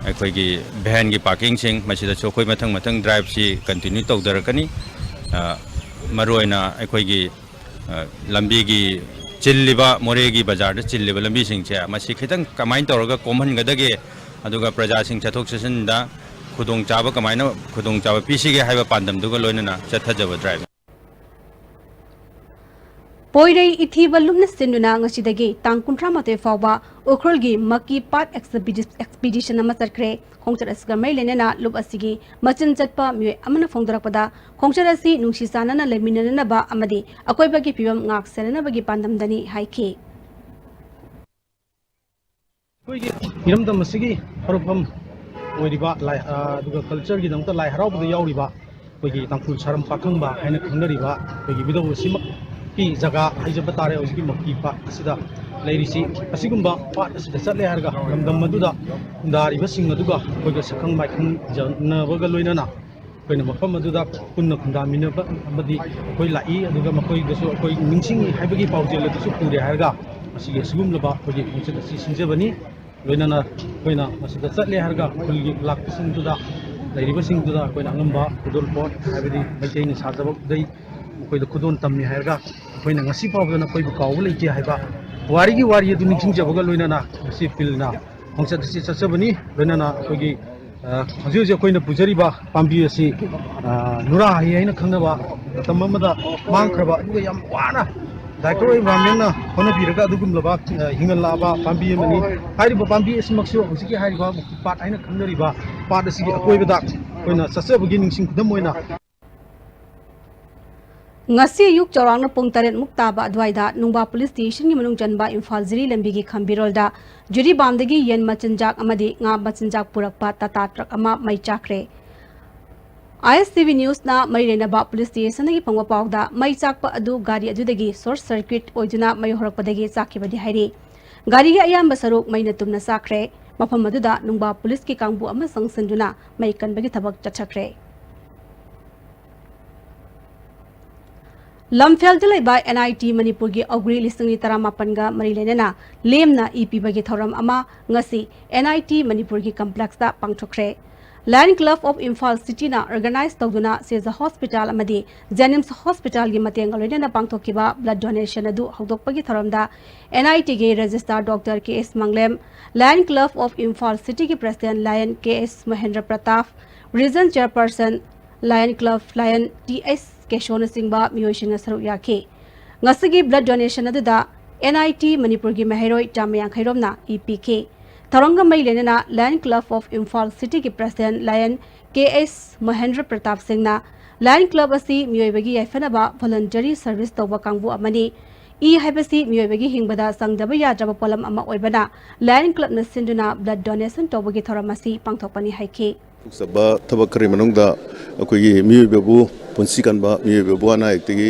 ꯑꯩꯈꯣꯏꯒꯤ vanꯒꯤ parkingꯁꯤꯡ, ꯃꯁꯤꯗꯁꯨ ꯑꯩꯈꯣꯏ ꯃꯊꯪ ꯃꯊꯪ driveꯁꯤ continue ꯇꯧꯊꯔꯛꯀꯅꯤ꯫ ꯑ, ꯃꯔꯨꯑꯣꯏꯅ ꯑꯩꯈꯣꯏꯒꯤ, ꯑ, ꯂꯝꯕꯤꯒꯤ ꯆꯤꯜꯂꯤꯕ, ꯃꯣꯔꯦꯒꯤ ꯕꯖꯥꯔꯗ ꯆꯤꯜꯂꯤꯕ ꯂꯝꯕꯤꯁꯤꯡꯁꯦ, ꯃꯁꯤ ꯈꯤꯇꯪ ꯀꯃꯥꯏꯅ ꯇꯧꯔꯒ ꯀꯣꯝꯍꯟꯒꯗꯒꯦ, ꯑꯗꯨꯒ ꯄ꯭ꯔꯖꯥꯁꯤꯡ ꯆꯠꯊꯣꯛ ꯆꯠꯁꯤꯟꯗ ꯈꯨꯗꯣꯡꯆꯥꯕ ꯀꯃꯥꯏꯅ ꯈꯨꯗꯣꯡꯆꯥꯕ ꯄꯤꯁꯤꯒꯦ ꯍꯥꯏꯕ ꯄꯥꯟꯗꯝꯗꯨꯒ ꯂꯣꯏꯅꯅ ꯆꯠꯊꯖꯕ drive꯫ ꯄꯣꯏꯔꯩ ꯏꯊꯤꯕ ꯂꯨꯞꯅ ꯁꯤꯟꯗꯨꯅ ꯉꯁꯤꯗꯒꯤ ꯇꯥꯡ ꯀꯨꯟꯊ꯭ꯔꯥ ꯃꯥꯊꯣꯏ ꯐꯥꯎꯕ ꯎꯈ꯭ꯔꯨꯜꯒꯤ ꯃꯛꯀꯤ ꯄꯥꯠ expedition ꯑꯃ ꯆꯠꯈ꯭ꯔꯦ꯫ ꯈꯣꯡꯆꯠ ꯑꯁꯤꯒ ꯃꯔꯤ ꯂꯩꯅꯅ ꯂꯨꯞ ꯑꯁꯤꯒꯤ ꯃꯆꯤꯟ ꯆꯠꯄ ꯃꯤꯑꯣꯏ ꯑꯃꯅ ꯐꯣꯡꯗꯣꯔꯛꯄꯗ, ꯈꯣꯡꯆꯠ ꯑꯁꯤ ꯅꯨꯡꯁꯤ ꯆꯥꯟꯅꯅ ꯂꯩꯃꯤꯟꯅꯅꯕ ꯑꯃꯗꯤ ꯑꯀꯣꯏꯕꯒꯤ ꯐꯤꯕꯝ ꯉꯥꯛ ꯁꯦꯟꯅꯅꯕꯒꯤ ꯄꯥꯟꯗꯝꯗꯅꯤ ꯍꯥꯏꯈꯤ꯫ ꯑꯩꯈꯣꯏꯒꯤ ꯏꯔꯝꯗꯝ ꯑꯁꯤꯒꯤ ꯍꯧꯔꯛꯐꯝ ꯑꯣꯏꯔꯤꯕ ꯂꯥꯏ, ꯑ, ꯑꯗꯨꯒ cultureꯒꯤꯗꯃꯛꯇ ꯂꯥꯏ ꯍꯔꯥꯎꯕꯗ ꯌꯥꯎꯔꯤꯕ ꯑꯩꯈꯣꯏꯒꯤ ꯇꯥꯡꯈꯨꯜ ꯁꯥꯔꯝ ꯄꯥꯈꯪꯕ ꯍꯥꯏꯅ ꯈꯪꯅꯔꯤꯕ ꯑꯩꯈꯣꯏꯒꯤ ꯃꯤꯇꯧ ꯑꯁꯤꯃꯛꯀꯤ ꯖꯒꯥ ꯍꯥꯏꯖꯕ ꯇꯥꯔꯦ꯫ ꯍꯧꯖꯤꯛꯀꯤ ꯃꯛꯀꯤ ꯄꯥꯠ ꯑꯁꯤꯗ ꯂꯩꯔꯤꯁꯤ꯫ ꯑꯁꯤꯒꯨꯝꯕ ꯄꯥꯠ ꯑꯁꯤꯗ ꯆꯠꯂꯦ ꯍꯥꯏꯔꯒ ꯂꯝꯗꯝ ꯑꯗꯨꯗ ꯈꯨꯟꯗꯥꯔꯤꯕꯁꯤꯡ ꯑꯗꯨꯒ ꯑꯩꯈꯣꯏꯒ ꯁꯛꯈꯪ ꯃꯥꯏꯈꯪꯖꯅꯕꯒ ꯂꯣꯏꯅꯅ ꯑꯩꯈꯣꯏꯅ ꯃꯐꯝ ꯑꯗꯨꯗ ꯄꯨꯟꯅ ꯈꯨꯟꯗꯥꯃꯤꯟꯅꯕ ꯑꯃꯗꯤ ꯑꯩꯈꯣꯏ ꯂꯥꯛꯏ, ꯑꯗꯨꯒ ꯃꯈꯣꯏꯗꯁꯨ ꯑꯩꯈꯣꯏ ꯅꯤꯡꯁꯤꯡꯏ ꯍꯥꯏꯕꯒꯤ ꯄꯥꯎꯖꯦꯜ ꯑꯗꯨꯁꯨ ꯄꯨꯔꯦ ꯍꯥꯏꯔꯒ ꯃꯁꯤꯒꯤ ꯑꯁꯤꯒꯨꯝꯂꯕ ꯑꯩꯈꯣꯏꯒꯤ ꯈꯣꯡꯆꯠ ꯑꯁꯤ ꯁꯤꯟꯖꯕꯅꯤ꯫ ꯂꯣꯏꯅꯅ ꯑꯩꯈꯣꯏꯅ ꯃꯁꯤꯗ ꯆꯠꯂꯦ ꯍꯥꯏꯔꯒ ꯈꯨꯜꯒꯤ ꯂꯥꯛꯄꯁꯤꯡꯗꯨꯗ, ꯂꯩꯔꯤꯕꯁꯤꯡꯗꯨꯗ ꯑꯩꯈꯣꯏꯅ ꯑꯉꯝꯕ ꯈꯨꯗꯣꯜꯄꯣꯠ, ꯍꯥꯏꯕꯗꯤ ꯃꯩꯇꯩꯅ ꯁꯥꯖꯕ ꯈꯨꯗꯩ, ꯃꯈꯣꯏꯗ ꯈꯨꯗꯣꯜ ꯇꯝꯃꯤ ꯍꯥꯏꯔꯒ ꯑꯩꯈꯣꯏꯅ ꯉꯁꯤ ꯐꯥꯎꯕꯗ ꯅꯈꯣꯏꯕꯨ ꯀꯥꯎꯕ ꯂꯩꯇꯦ ꯍꯥꯏꯕ ꯋꯥꯔꯤꯒꯤ ꯋꯥꯔꯤ ꯑꯗꯨ ꯅꯤꯡꯁꯤꯡꯖꯕꯒ ꯂꯣꯏꯅꯅ ꯉꯁꯤ ꯐꯤꯜꯅ ꯈꯣꯡꯆꯠ ꯑꯁꯤ ꯆꯠꯆꯕꯅꯤ꯫ ꯂꯣꯏꯅꯅ ꯑꯩꯈꯣꯏꯒꯤ, ꯑ, ꯍꯧꯖꯤꯛ ꯍꯧꯖꯤꯛ ꯑꯩꯈꯣꯏꯅ ꯄꯨꯖꯔꯤꯕ ꯄꯥꯝꯕꯤ ꯑꯁꯤ, ꯑ, ꯅꯨꯔꯥ ꯍꯩ ꯍꯥꯏꯅ ꯈꯪꯅꯕ, ꯃꯇꯝ ꯑꯃꯗ ꯃꯥꯡꯈ꯭ꯔꯕ, ꯑꯗꯨꯒ ꯌꯥꯝ ꯋꯥꯅ ꯗꯥꯏꯔꯦꯛꯇꯔ ꯑꯣꯏꯕ ꯃꯦꯝꯅ ꯍꯣꯠꯅꯕꯤꯔꯒ ꯑꯗꯨꯒꯨꯝꯂꯕ, ꯑ, ꯍꯤꯡꯍꯜꯂꯛꯑꯕ ꯄꯥꯝꯕꯤ ꯑꯃꯅꯤ꯫ ꯍꯥꯏꯔꯤꯕ ꯄꯥꯝꯕꯤ ꯑꯁꯤꯃꯛꯁꯨ ꯍꯧꯖꯤꯛꯀꯤ ꯍꯥꯏꯔꯤꯕ ꯃꯨꯀꯤ ꯄꯥꯠ ꯍꯥꯏꯅ ꯈꯪꯅꯔꯤꯕ ꯄꯥꯠ ꯑꯁꯤꯒꯤ ꯑꯀꯣꯏꯕꯗ ꯑꯩꯈꯣꯏꯅ ꯆꯠꯆꯕꯒꯤ ꯅꯤꯡꯁꯤꯡ ꯈꯨꯗꯝ ꯑꯣꯏꯅ ꯉꯁꯤ ꯑꯌꯨꯛ ꯆꯥꯎꯔꯥꯛꯅ ꯄꯨꯡ ꯇꯔꯦꯠ ꯃꯨꯛ ꯇꯥꯕ ꯑꯗꯨꯋꯥꯏꯗ ꯅꯨꯡꯕꯥ ꯄꯨꯂꯤꯁ ꯁ꯭ꯇꯦꯁꯟꯒꯤ ꯃꯅꯨꯡ ꯆꯟꯕ ꯏꯝꯐꯥꯜ ꯖꯤꯔꯤ ꯂꯝꯕꯤꯒꯤ ꯈꯝꯕꯤꯔꯣꯜꯗ ꯖꯤꯔꯤꯕꯥꯝꯗꯒꯤ ꯌꯦꯟ ꯃꯆꯤꯟꯖꯥꯛ ꯑꯃꯗꯤ ꯉꯥ ꯃꯆꯤꯟꯖꯥꯛ ꯄꯨꯔꯛꯄ ꯇꯥꯇꯥ ꯇ꯭ꯔꯛ ꯑꯃ ꯃꯩ ꯆꯥꯛꯈ꯭ꯔꯦ꯫ ꯑꯥꯏ ꯑꯦꯁ ꯇꯤ ꯚꯤ ꯅ꯭ꯌꯨꯁꯅ ꯃꯔꯤ ꯂꯩꯅꯕ ꯄꯨꯂꯤꯁ ꯁ꯭ꯇꯦꯁꯟꯗꯒꯤ ꯐꯪꯕ ꯄꯥꯎꯗ ꯃꯩ ꯆꯥꯛꯄ ꯑꯗꯨ ꯒꯥꯔꯤ ꯑꯗꯨꯗꯒꯤ ꯁꯣꯔꯠ ꯁꯔꯀ꯭ꯌꯨꯠ ꯑꯣꯏꯗꯨꯅ ꯃꯩ ꯍꯧꯔꯛꯄꯗꯒꯤ ꯆꯥꯛꯈꯤꯕꯅꯤ ꯍꯥꯏꯔꯤ꯫ ꯒꯥꯔꯤꯒꯤ ꯑꯌꯥꯝꯕ ꯁꯔꯨꯛ ꯃꯩꯅ ꯇꯨꯝꯅ ꯆꯥꯛꯈ꯭ꯔꯦ꯫ ꯃꯐꯝ ꯑꯗꯨꯗ ꯅꯨꯡꯕꯥ ꯄꯨꯂꯤꯁꯀꯤ ꯀꯥꯡꯕꯨ ꯑꯃ ꯆꯪꯁꯤꯟꯗꯨꯅ ꯃꯩ ꯀꯟꯕꯒꯤ ꯊꯕꯛ ꯆꯠꯊꯈ꯭ꯔꯦ꯫ ꯂꯝꯐꯦꯜꯗ ꯂꯩꯕ ꯑꯦꯟ ꯑꯥꯏ ꯇꯤ ꯃꯅꯤꯄꯨꯔꯒꯤ ꯑꯧꯒ꯭ꯔꯤ ꯂꯤꯁꯤꯡ ꯑꯅꯤ ꯇꯔꯥꯃꯥꯄꯟꯒ ꯃꯔꯤ ꯂꯩꯅꯅ ꯂꯦꯝꯅ ꯏ ꯄꯤꯕꯒꯤ ꯊꯧꯔꯝ ꯑꯃ ꯉꯁꯤ ꯑꯦꯟ ꯑꯥꯏ ꯇꯤ ꯃꯅꯤꯄꯨꯔꯒꯤ ꯀꯝꯄ꯭ꯂꯦꯛꯁꯇ ꯄꯥꯡꯊꯣꯛꯈ꯭ꯔꯦ꯫ ꯂꯥꯌꯟ ꯀ꯭ꯂꯕ ꯑꯣꯐ ꯏꯝꯐꯥꯜ ꯁꯤꯇꯤꯅ ꯑꯣꯔꯒꯅꯥꯏꯖ ꯇꯧꯗꯨꯅ ꯁꯤꯖ ꯍꯣꯁꯄꯤꯇꯥꯜ ꯑꯃꯗꯤ ꯖꯦꯅꯤꯝꯁ ꯍꯣꯁꯄꯤꯇꯥꯜꯒꯤ ꯃꯇꯦꯡꯒ ꯂꯣꯏꯅꯅ ꯄꯥꯡꯊꯣꯛꯈꯤꯕ ꯕ꯭ꯂꯗ ꯗꯣꯅꯦꯁꯟ ꯑꯗꯨ ꯍꯧꯗꯣꯛꯄꯒꯤ ꯊꯧꯔꯝꯗ ꯑꯦꯟ ꯑꯥꯏ ꯇꯤꯒꯤ registrar doctor K S Manglem, lions club of Imphal ꯁꯤꯇꯤꯒꯤ president lion K S Mahendra Pratap, region chairperson lions club lion T S ꯀꯦꯁꯣꯅꯆꯤꯡꯕ ꯃꯤꯑꯣꯏꯁꯤꯡꯅ ꯁꯔꯨꯛ ꯌꯥꯈꯤ꯫ ꯉꯁꯤꯒꯤ ꯕ꯭ꯂꯗ ꯗꯣꯅꯦꯁꯟ ꯑꯗꯨꯗ ꯑꯦꯟ ꯑꯥꯏ ꯇꯤ ꯃꯅꯤꯄꯨꯔꯒꯤ ꯃꯍꯩꯔꯣꯏ ꯆꯥꯝꯃ ꯌꯥꯡꯈꯩ ꯔꯣꯝꯅ ꯏ ꯄꯤꯈꯤ꯫ ꯊꯧꯔꯝꯒ ꯃꯔꯤ ꯂꯩꯅꯅ ꯂꯥꯌꯟ ꯀ꯭ꯂꯕ ꯑꯣꯐ ꯏꯝꯐꯥꯜ ꯁꯤꯇꯤꯒꯤ president lion K S Mahendra Pratap ꯁꯤꯡꯅ ꯂꯥꯌꯟ ꯀ꯭ꯂꯕ ꯑꯁꯤ ꯃꯤꯑꯣꯏꯕꯒꯤ ꯌꯥꯏꯐꯅꯕ ꯚꯣꯂꯨꯟꯇꯔꯤ ꯁꯔꯚꯤꯁ ꯇꯧꯕ ꯀꯥꯡꯕꯨ ꯑꯃꯅꯤ꯫ ꯏ ꯍꯥꯏꯕꯁꯤ ꯃꯤꯑꯣꯏꯕꯒꯤ ꯍꯤꯡꯕꯗ ꯆꯪꯗꯕ ꯌꯥꯗ꯭ꯔꯕ ꯄꯣꯠꯂꯝ ꯑꯃ ꯑꯣꯏꯕꯅ ꯂꯥꯌꯟ ꯀ꯭ꯂꯕꯅ ꯁꯤꯟꯗꯨꯅ ꯕ꯭ꯂꯗ ꯗꯣꯅꯦꯁꯟ ꯇꯧꯕꯒꯤ ꯊꯧꯔꯝ ꯑꯁꯤ ꯄꯥꯡꯊꯣꯛꯄꯅꯤ ꯍꯥꯏꯈꯤ꯫ ꯆꯥꯎꯊꯣꯛꯆꯕ ꯊꯕꯛ ꯈꯔꯒꯤ ꯃꯅꯨꯡꯗ ꯑꯩꯈꯣꯏꯒꯤ ꯃꯤꯑꯣꯏꯕꯕꯨ ꯄꯨꯟꯁꯤ ꯀꯟꯕ, ꯃꯤꯑꯣꯏꯕꯕꯨ ꯑꯅꯥ ꯑꯌꯦꯛꯇꯒꯤ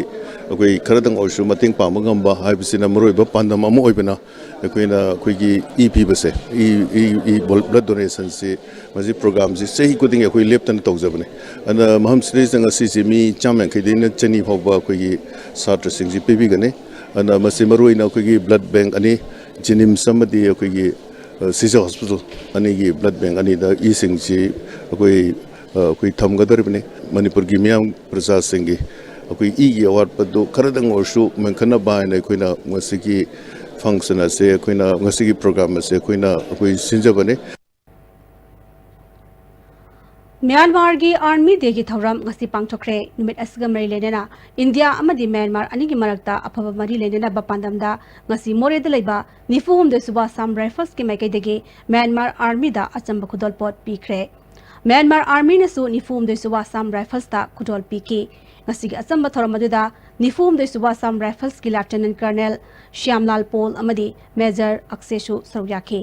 ꯑꯩꯈꯣꯏ ꯈꯔꯗꯪ ꯑꯣꯏꯔꯁꯨ ꯃꯇꯦꯡ ꯄꯥꯡꯕ ꯉꯝꯕ ꯍꯥꯏꯕꯁꯤꯅ ꯃꯔꯨꯑꯣꯏꯕ ꯄꯥꯟꯗꯝ ꯑꯃ ꯑꯣꯏꯕꯅ ꯑꯩꯈꯣꯏꯅ ꯑꯩꯈꯣꯏꯒꯤ E ꯄꯤꯕꯁꯦ, E, E, E blood ꯗꯣꯅꯦꯁꯟꯁꯤ, ꯃꯁꯤ ꯄ꯭ꯔꯣꯒ꯭ꯔꯥꯝꯁꯤ ꯆꯍꯤ ꯈꯨꯗꯤꯡꯒꯤ ꯑꯩꯈꯣꯏ ꯂꯦꯞꯇꯅ ꯇꯧꯖꯕꯅꯤ꯫ ꯑꯗꯨꯅ ꯃꯐꯝꯁꯤꯗꯩꯁꯤꯗ ꯉꯁꯤꯁꯤ ꯃꯤ ꯆꯥꯝꯃ ꯌꯥꯡꯈꯩꯗꯩꯅ ꯆꯅꯤ ꯐꯥꯎꯕ ꯑꯩꯈꯣꯏꯒꯤ ꯁꯥꯇ꯭ꯔꯁꯤꯡꯁꯤ ꯄꯤꯕꯤꯒꯅꯤ꯫ ꯑꯗꯨꯅ ꯃꯁꯤ ꯃꯔꯨꯑꯣꯏꯅ ꯑꯩꯈꯣꯏꯒꯤ ꯕ꯭ꯂꯗ ꯕꯦꯡꯛ ꯑꯅꯤ, ꯖꯦꯅꯤꯝꯁ ꯑꯃꯗꯤ ꯑꯩꯈꯣꯏꯒꯤ ꯁꯤꯖ ꯍꯣꯁꯄꯤꯇꯥꯜ ꯑꯅꯤꯒꯤ ꯕ꯭ꯂꯗ ꯕꯦꯡ ꯑꯅꯤꯗ ꯏꯁꯤꯡꯁꯤ ꯑꯩꯈꯣꯏ ꯑꯩꯈꯣꯏ ꯊꯝꯒꯗꯧꯔꯤꯕꯅꯤ꯫ ꯃꯅꯤꯄꯨꯔꯒꯤ ꯃꯤꯌꯥꯝ ꯄ꯭ꯔꯖꯥꯁꯤꯡꯒꯤ ꯑꯩꯈꯣꯏ ꯏꯒꯤ ꯑꯋꯥꯠꯄꯗꯨ ꯈꯔꯗꯪ ꯑꯣꯏꯔꯁꯨ ꯃꯦꯟꯈꯠꯅꯕ ꯍꯥꯏꯅ ꯑꯩꯈꯣꯏꯅ ꯉꯁꯤꯒꯤ ꯐꯪꯁꯟ ꯑꯁꯦ, ꯑꯩꯈꯣꯏꯅ ꯉꯁꯤꯒꯤ ꯄ꯭ꯔꯣꯒ꯭ꯔꯥꯝ ꯑꯁꯦ ꯑꯩꯈꯣꯏꯅ ꯑꯩꯈꯣꯏ ꯁꯤꯟꯖꯕꯅꯤ꯫ ꯃ꯭ꯌꯥꯟꯃꯥꯔꯒꯤ ꯑꯥꯔꯃꯤ ꯗꯦꯒꯤ ꯊꯧꯔꯝ ꯉꯁꯤ ꯄꯥꯡꯊꯣꯛꯈ꯭ꯔꯦ꯫ ꯅꯨꯃꯤꯠ ꯑꯁꯤꯒ ꯃꯔꯤ ꯂꯩꯅꯅ ꯏꯟꯗꯤꯌꯥ ꯑꯃꯗꯤ ꯃ꯭ꯌꯥꯟꯃꯥꯔ ꯑꯅꯤꯒꯤ ꯃꯔꯛꯇ ꯑꯐꯕ ꯃꯔꯤ ꯂꯩꯅꯅꯕ ꯄꯥꯟꯗꯝꯗ ꯉꯁꯤ ꯃꯣꯔꯦꯗ ꯂꯩꯕ ꯅꯤꯐꯨ ꯍꯨꯝꯗꯣꯏ ꯁꯨꯕ ꯑꯁꯥꯝ ꯔꯥꯏꯐꯜꯁꯀꯤ ꯃꯥꯏꯀꯩꯗꯒꯤ ꯃ꯭ꯌꯥꯟꯃꯥꯔ ꯑꯥꯔꯃꯤꯗ ꯑꯆꯝꯕ ꯈꯨꯗꯣꯜꯄꯣꯠ ꯄꯤꯈ꯭ꯔꯦ꯫ ꯃ꯭ꯌꯥꯟꯃꯥꯔ ꯑꯥꯔꯃꯤꯅꯁꯨ ꯅꯤꯐꯨ ꯍꯨꯝꯗꯣꯏ ꯁꯨꯕ ꯑꯁꯥꯝ ꯔꯥꯏꯐꯜꯁꯇ ꯈꯨꯗꯣꯜ ꯄꯤꯈꯤ꯫ ꯉꯁꯤꯒꯤ ꯑꯆꯝꯕ ꯊꯧꯔꯝ ꯑꯗꯨꯗ ꯅꯤꯐꯨ ꯍꯨꯝꯗꯣꯏ ꯁꯨꯕ ꯑꯁꯥꯝ ꯔꯥꯏꯐꯜꯁꯀꯤ ꯂꯦꯐꯇꯤꯅꯦꯟꯠ ꯀꯔꯅꯦꯜ ꯁ꯭ꯌꯥꯝꯂꯥꯜ ꯄꯣꯜ ꯑꯃꯗꯤ ꯃꯦꯖꯔ ꯑꯛꯁꯦꯁꯨ ꯁꯔꯨꯛ ꯌꯥꯈꯤ꯫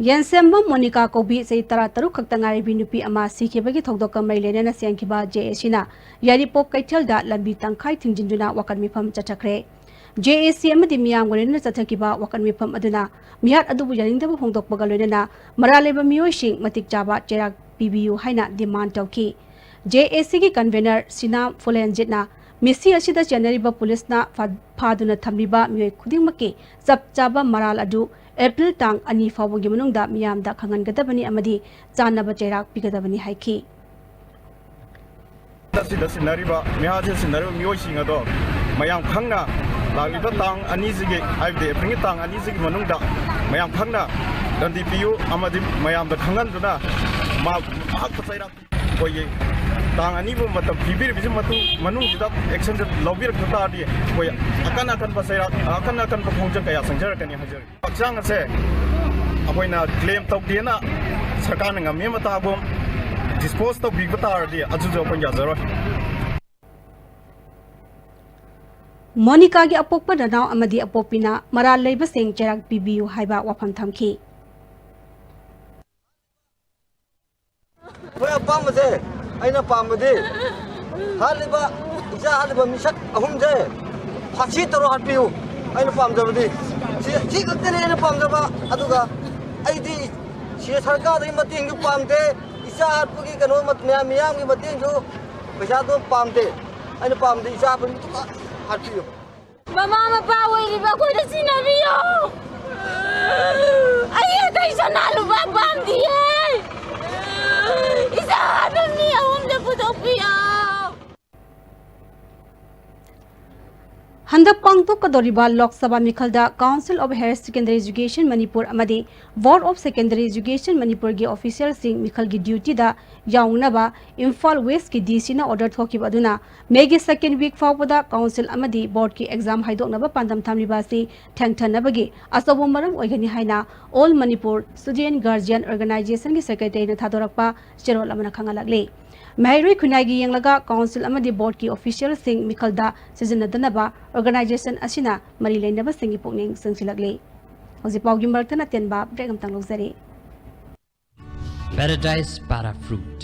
ꯌꯦꯟꯁꯦꯝꯕꯝ ꯃꯣꯅꯤꯀꯥ ꯀꯧꯕꯤ ꯆꯍꯤ ꯇꯔꯥ ꯇꯔꯨꯛ ꯈꯛꯇ ꯉꯥꯏꯔꯤꯕꯤ ꯅꯨꯄꯤ ꯑꯃ ꯁꯤꯈꯤꯕꯒꯤ ꯊꯧꯗꯣꯛꯀ ꯃꯔꯤ ꯂꯩꯅꯅ ꯁꯦꯝꯈꯤꯕ ꯖꯦ ꯑꯦ ꯁꯤꯅ ꯌꯥꯏꯔꯤꯄꯣꯛ ꯀꯩꯊꯦꯜꯗ ꯂꯝꯕꯤ ꯇꯪꯈꯥꯏ ꯊꯤꯡꯖꯤꯟꯗꯨꯅ ꯋꯥꯀꯠ ꯃꯤꯐꯝ ꯆꯠꯊꯈ꯭ꯔꯦ꯫ ꯖꯦ ꯑꯦ ꯁꯤ ꯑꯃꯗꯤ ꯃꯤꯌꯥꯝꯒ ꯂꯣꯏꯅꯅ ꯆꯠꯊꯈꯤꯕ ꯋꯥꯀꯠ ꯃꯤꯐꯝ ꯑꯗꯨꯅ ꯃꯤꯍꯥꯠ ꯑꯗꯨꯕꯨ ꯌꯥꯅꯤꯡꯗꯕ ꯐꯣꯡꯗꯣꯛꯄꯒ ꯂꯣꯏꯅꯅ ꯃꯔꯥꯜ ꯂꯩꯕ ꯃꯤꯑꯣꯏꯁꯤꯡ ꯃꯇꯤꯛ ꯆꯥꯕ ꯆꯩꯔꯥꯛ ꯄꯤꯕꯤꯌꯨ ꯍꯥꯏꯅ ꯗꯤꯃꯥꯟ ꯇꯧꯈꯤ꯫ ꯖꯦ ꯑꯦ ꯁꯤꯒꯤ ꯀꯟꯚꯦꯅꯔ ꯁꯤꯅꯥ ꯐꯨꯂꯦꯟꯖꯤꯠꯅ ꯃꯤꯁꯤ ꯑꯁꯤꯗ ꯆꯦꯟꯅꯔꯤꯕ ꯄꯨꯂꯤꯁꯅ ꯐꯥ-, ꯐꯥꯗꯨꯅ ꯊꯝꯂꯤꯕ ꯃꯤꯑꯣꯏ ꯈꯨꯗꯤꯡꯃꯛꯀꯤ ꯆꯞ ꯆꯥꯕ ꯃꯔꯥꯜ ꯑꯗꯨ ꯑꯦꯄ꯭ꯔꯤꯜ ꯇꯥꯡ ꯑꯅꯤ ꯐꯥꯎꯕꯒꯤ ꯃꯅꯨꯡꯗ ꯃꯤꯌꯥꯝꯗ ꯈꯪꯍꯟꯒꯗꯕꯅꯤ ꯑꯃꯗꯤ ꯆꯥꯟꯅꯕ ꯆꯩꯔꯥꯛ ꯄꯤꯒꯗꯕꯅꯤ ꯍꯥꯏꯈꯤ꯫ ꯑꯁꯤꯗ ꯁꯤꯟꯅꯔꯤꯕ, ꯃꯤꯍꯥꯠꯁꯤꯗ ꯁꯤꯟꯅꯔꯤꯕ ꯃꯤꯑꯣꯏꯁꯤꯡ ꯑꯗꯣ ꯃꯌꯥꯝ ꯈꯪꯅ ꯂꯥꯛꯂꯤꯕ ꯇꯥꯡ ꯑꯅꯤꯁꯤꯒꯤ, ꯍꯥꯏꯕꯗꯤ ꯑꯦꯄ꯭ꯔꯤꯜꯒꯤ ꯇꯥꯡ ꯑꯅꯤꯁꯤꯒꯤ ꯃꯅꯨꯡꯗ ꯃꯌꯥꯝ ꯈꯪꯅ ꯗꯟꯗꯤ ꯄꯤꯌꯨ ꯑꯃꯗꯤ ꯃꯌꯥꯝꯗ ꯈꯪꯍꯟꯗꯨꯅ ꯃꯥ-, ꯃꯍꯥꯛꯄꯨ ꯆꯩꯔꯥꯛ ꯑꯩꯈꯣꯏꯒꯤ ꯇꯥꯡ ꯑꯅꯤꯕꯨ ꯃꯇꯝ ꯄꯤꯕꯤꯔꯤꯕꯁꯤ ꯃꯇꯨꯡ, ꯃꯅꯨꯡꯁꯤꯗ ꯑꯦꯛꯁꯟꯁꯦ ꯂꯧꯕꯤꯔꯛꯇ ꯇꯥꯔꯗꯤ ꯑꯩꯈꯣꯏ ꯑꯀꯟ ꯑꯀꯟꯕ ꯆꯩꯔꯥꯛ, ꯑꯀꯟ ꯑꯀꯟꯕ ꯈꯣꯡꯖꯪ ꯀꯌꯥ ꯆꯪꯖꯔꯛꯀꯅꯤ ꯍꯥꯏꯖꯔꯤ꯫ ꯍꯛꯆꯥꯡ ꯑꯁꯦ ꯑꯩꯈꯣꯏꯅ ꯀ꯭ꯂꯦꯝ ꯇꯧꯗꯦꯅ ꯁꯔꯀꯥꯔꯅ ꯉꯝꯃꯤ ꯃꯇꯥꯒꯨꯝ ꯗꯤꯁꯄꯣꯖ ꯇꯧꯕꯤꯕ ꯇꯥꯔꯗꯤ ꯑꯗꯨꯁꯨ ꯑꯩꯈꯣꯏ ꯌꯥꯖꯔꯣꯏ꯫ ꯃꯣꯅꯤꯀꯥꯒꯤ ꯑꯄꯣꯛꯄ ꯅꯅꯥꯎ ꯑꯃꯗꯤ ꯑꯄꯣꯛꯄꯤꯅ ꯃꯔꯥꯜ ꯂꯩꯕꯁꯤꯡ ꯆꯩꯔꯥꯛ ꯄꯤꯕꯤꯌꯨ ꯍꯥꯏꯕ ꯋꯥꯐꯝ ꯊꯝꯈꯤ꯫ ꯑꯩꯈꯣꯏ ꯑꯄꯥꯝꯕꯁꯦ, ꯑꯩꯅ ꯄꯥꯝꯕꯗꯤ ꯍꯥꯠꯂꯤꯕ, ꯏꯆꯥ ꯍꯥꯠꯂꯤꯕ ꯃꯤꯁꯛ ꯑꯍꯨꯝꯁꯦ ꯐꯥꯁꯤ ꯇꯧꯔ ꯍꯥꯠꯄꯤꯌꯨ꯫ ꯑꯩꯅ ꯄꯥꯝꯖꯕꯗꯤ ꯁꯤ, ꯁꯤ ꯈꯛꯇꯅꯤ ꯑꯩꯅ ꯄꯥꯝꯖꯕ꯫ ꯑꯗꯨꯒ ꯑꯩꯗꯤ ꯁꯤ ꯁꯔꯀꯥꯔꯗꯒꯤ ꯃꯇꯦꯡꯁꯨ ꯄꯥꯝꯗꯦ, ꯏꯆꯥ ꯍꯥꯠꯄꯒꯤ ꯀꯩꯅꯣ ꯃꯌꯥꯝ, ꯃꯤꯌꯥꯝꯒꯤ ꯃꯇꯦꯡꯁꯨ ꯄꯩꯁꯥꯗꯣ ꯄꯥꯝꯗꯦ꯫ ꯑꯩꯅ ꯄꯥꯝꯕꯗꯤ ꯏꯆꯥ ꯍꯥꯠꯄ ꯃꯤꯗꯨ ꯍꯥꯠꯄꯤꯌꯨ꯫ ꯃꯃꯥ ꯃꯄꯥ ꯑꯣꯏꯔꯤꯕ ꯑꯩꯈꯣꯏꯗ ꯁꯤꯟꯅꯕꯤꯌꯨ꯫ ꯄꯥꯡꯊꯣꯛꯀꯗꯧꯔꯤꯕ Lok Sabha ꯃꯤꯈꯜꯗ Council of Higher Secondary Education Manipur ꯑꯃꯗꯤ Board of Secondary Education ꯃꯅꯤꯄꯨꯔꯒꯤ ꯑꯣꯐꯤꯁꯤꯌꯦꯜꯁꯤꯡ ꯃꯤꯈꯜꯒꯤ ꯗ꯭ꯌꯨꯇꯤꯗ ꯌꯥꯎꯅꯕ ꯏꯝꯐꯥꯜ ꯋꯦꯁꯀꯤ ꯗꯤ ꯁꯤꯅ ꯑꯣꯔꯗꯔ ꯊꯣꯛꯈꯤꯕ ꯑꯗꯨꯅ ꯃꯦꯒꯤ ꯁꯦꯀꯦꯟ ꯋꯤꯛ ꯐꯥꯎꯕꯗ ꯀꯥꯎꯟꯁꯤꯜ ꯑꯃꯗꯤ ꯕꯣꯔꯗꯀꯤ ꯑꯦꯛꯖꯥꯝ ꯍꯥꯏꯗꯣꯛꯅꯕ ꯄꯥꯟꯗꯝ ꯊꯝꯂꯤꯕ ꯑꯁꯤ ꯊꯦꯡꯊꯅꯕꯒꯤ ꯑꯆꯧꯕ ꯃꯔꯝ ꯑꯣꯏꯒꯅꯤ ꯍꯥꯏꯅ All Manipur Student Guardian Organizationꯒꯤ ꯁꯦꯀ꯭ꯔꯦꯇꯔꯤꯅ ꯊꯥꯗꯣꯔꯛꯄ ꯆꯦꯔꯣꯜ ꯑꯃꯅ ꯈꯪꯍꯜꯂꯛꯂꯤ꯫ ꯃꯍꯩꯔꯣꯏ ꯈꯨꯟꯅꯥꯏꯒꯤ ꯌꯦꯡꯂꯒ ꯀꯥꯎꯟꯁꯤꯜ ꯑꯃꯗꯤ ꯕꯣꯔꯗꯀꯤ ꯑꯣꯐꯤꯁꯤꯌꯦꯜꯁꯤꯡ ꯃꯤꯈꯜꯗ ꯁꯤꯖꯤꯟꯅꯗꯅꯕ ꯑꯣꯔꯒꯅꯥꯏꯖꯦꯁꯟ ꯑꯁꯤꯅ ꯃꯔꯤ ꯂꯩꯅꯕꯁꯤꯡꯒꯤ ꯄꯨꯛꯅꯤꯡ ꯆꯤꯡꯁꯤꯜꯂꯛꯂꯤ꯫ ꯍꯧꯖꯤꯛ ꯄꯥꯎꯒꯤ ꯃꯔꯛꯇ ꯑꯇꯦꯟꯕ ꯕ꯭ꯔꯦꯛ ꯑꯃꯇꯪ ꯂꯧꯖꯔꯤ꯫ Paradise Para Fruit.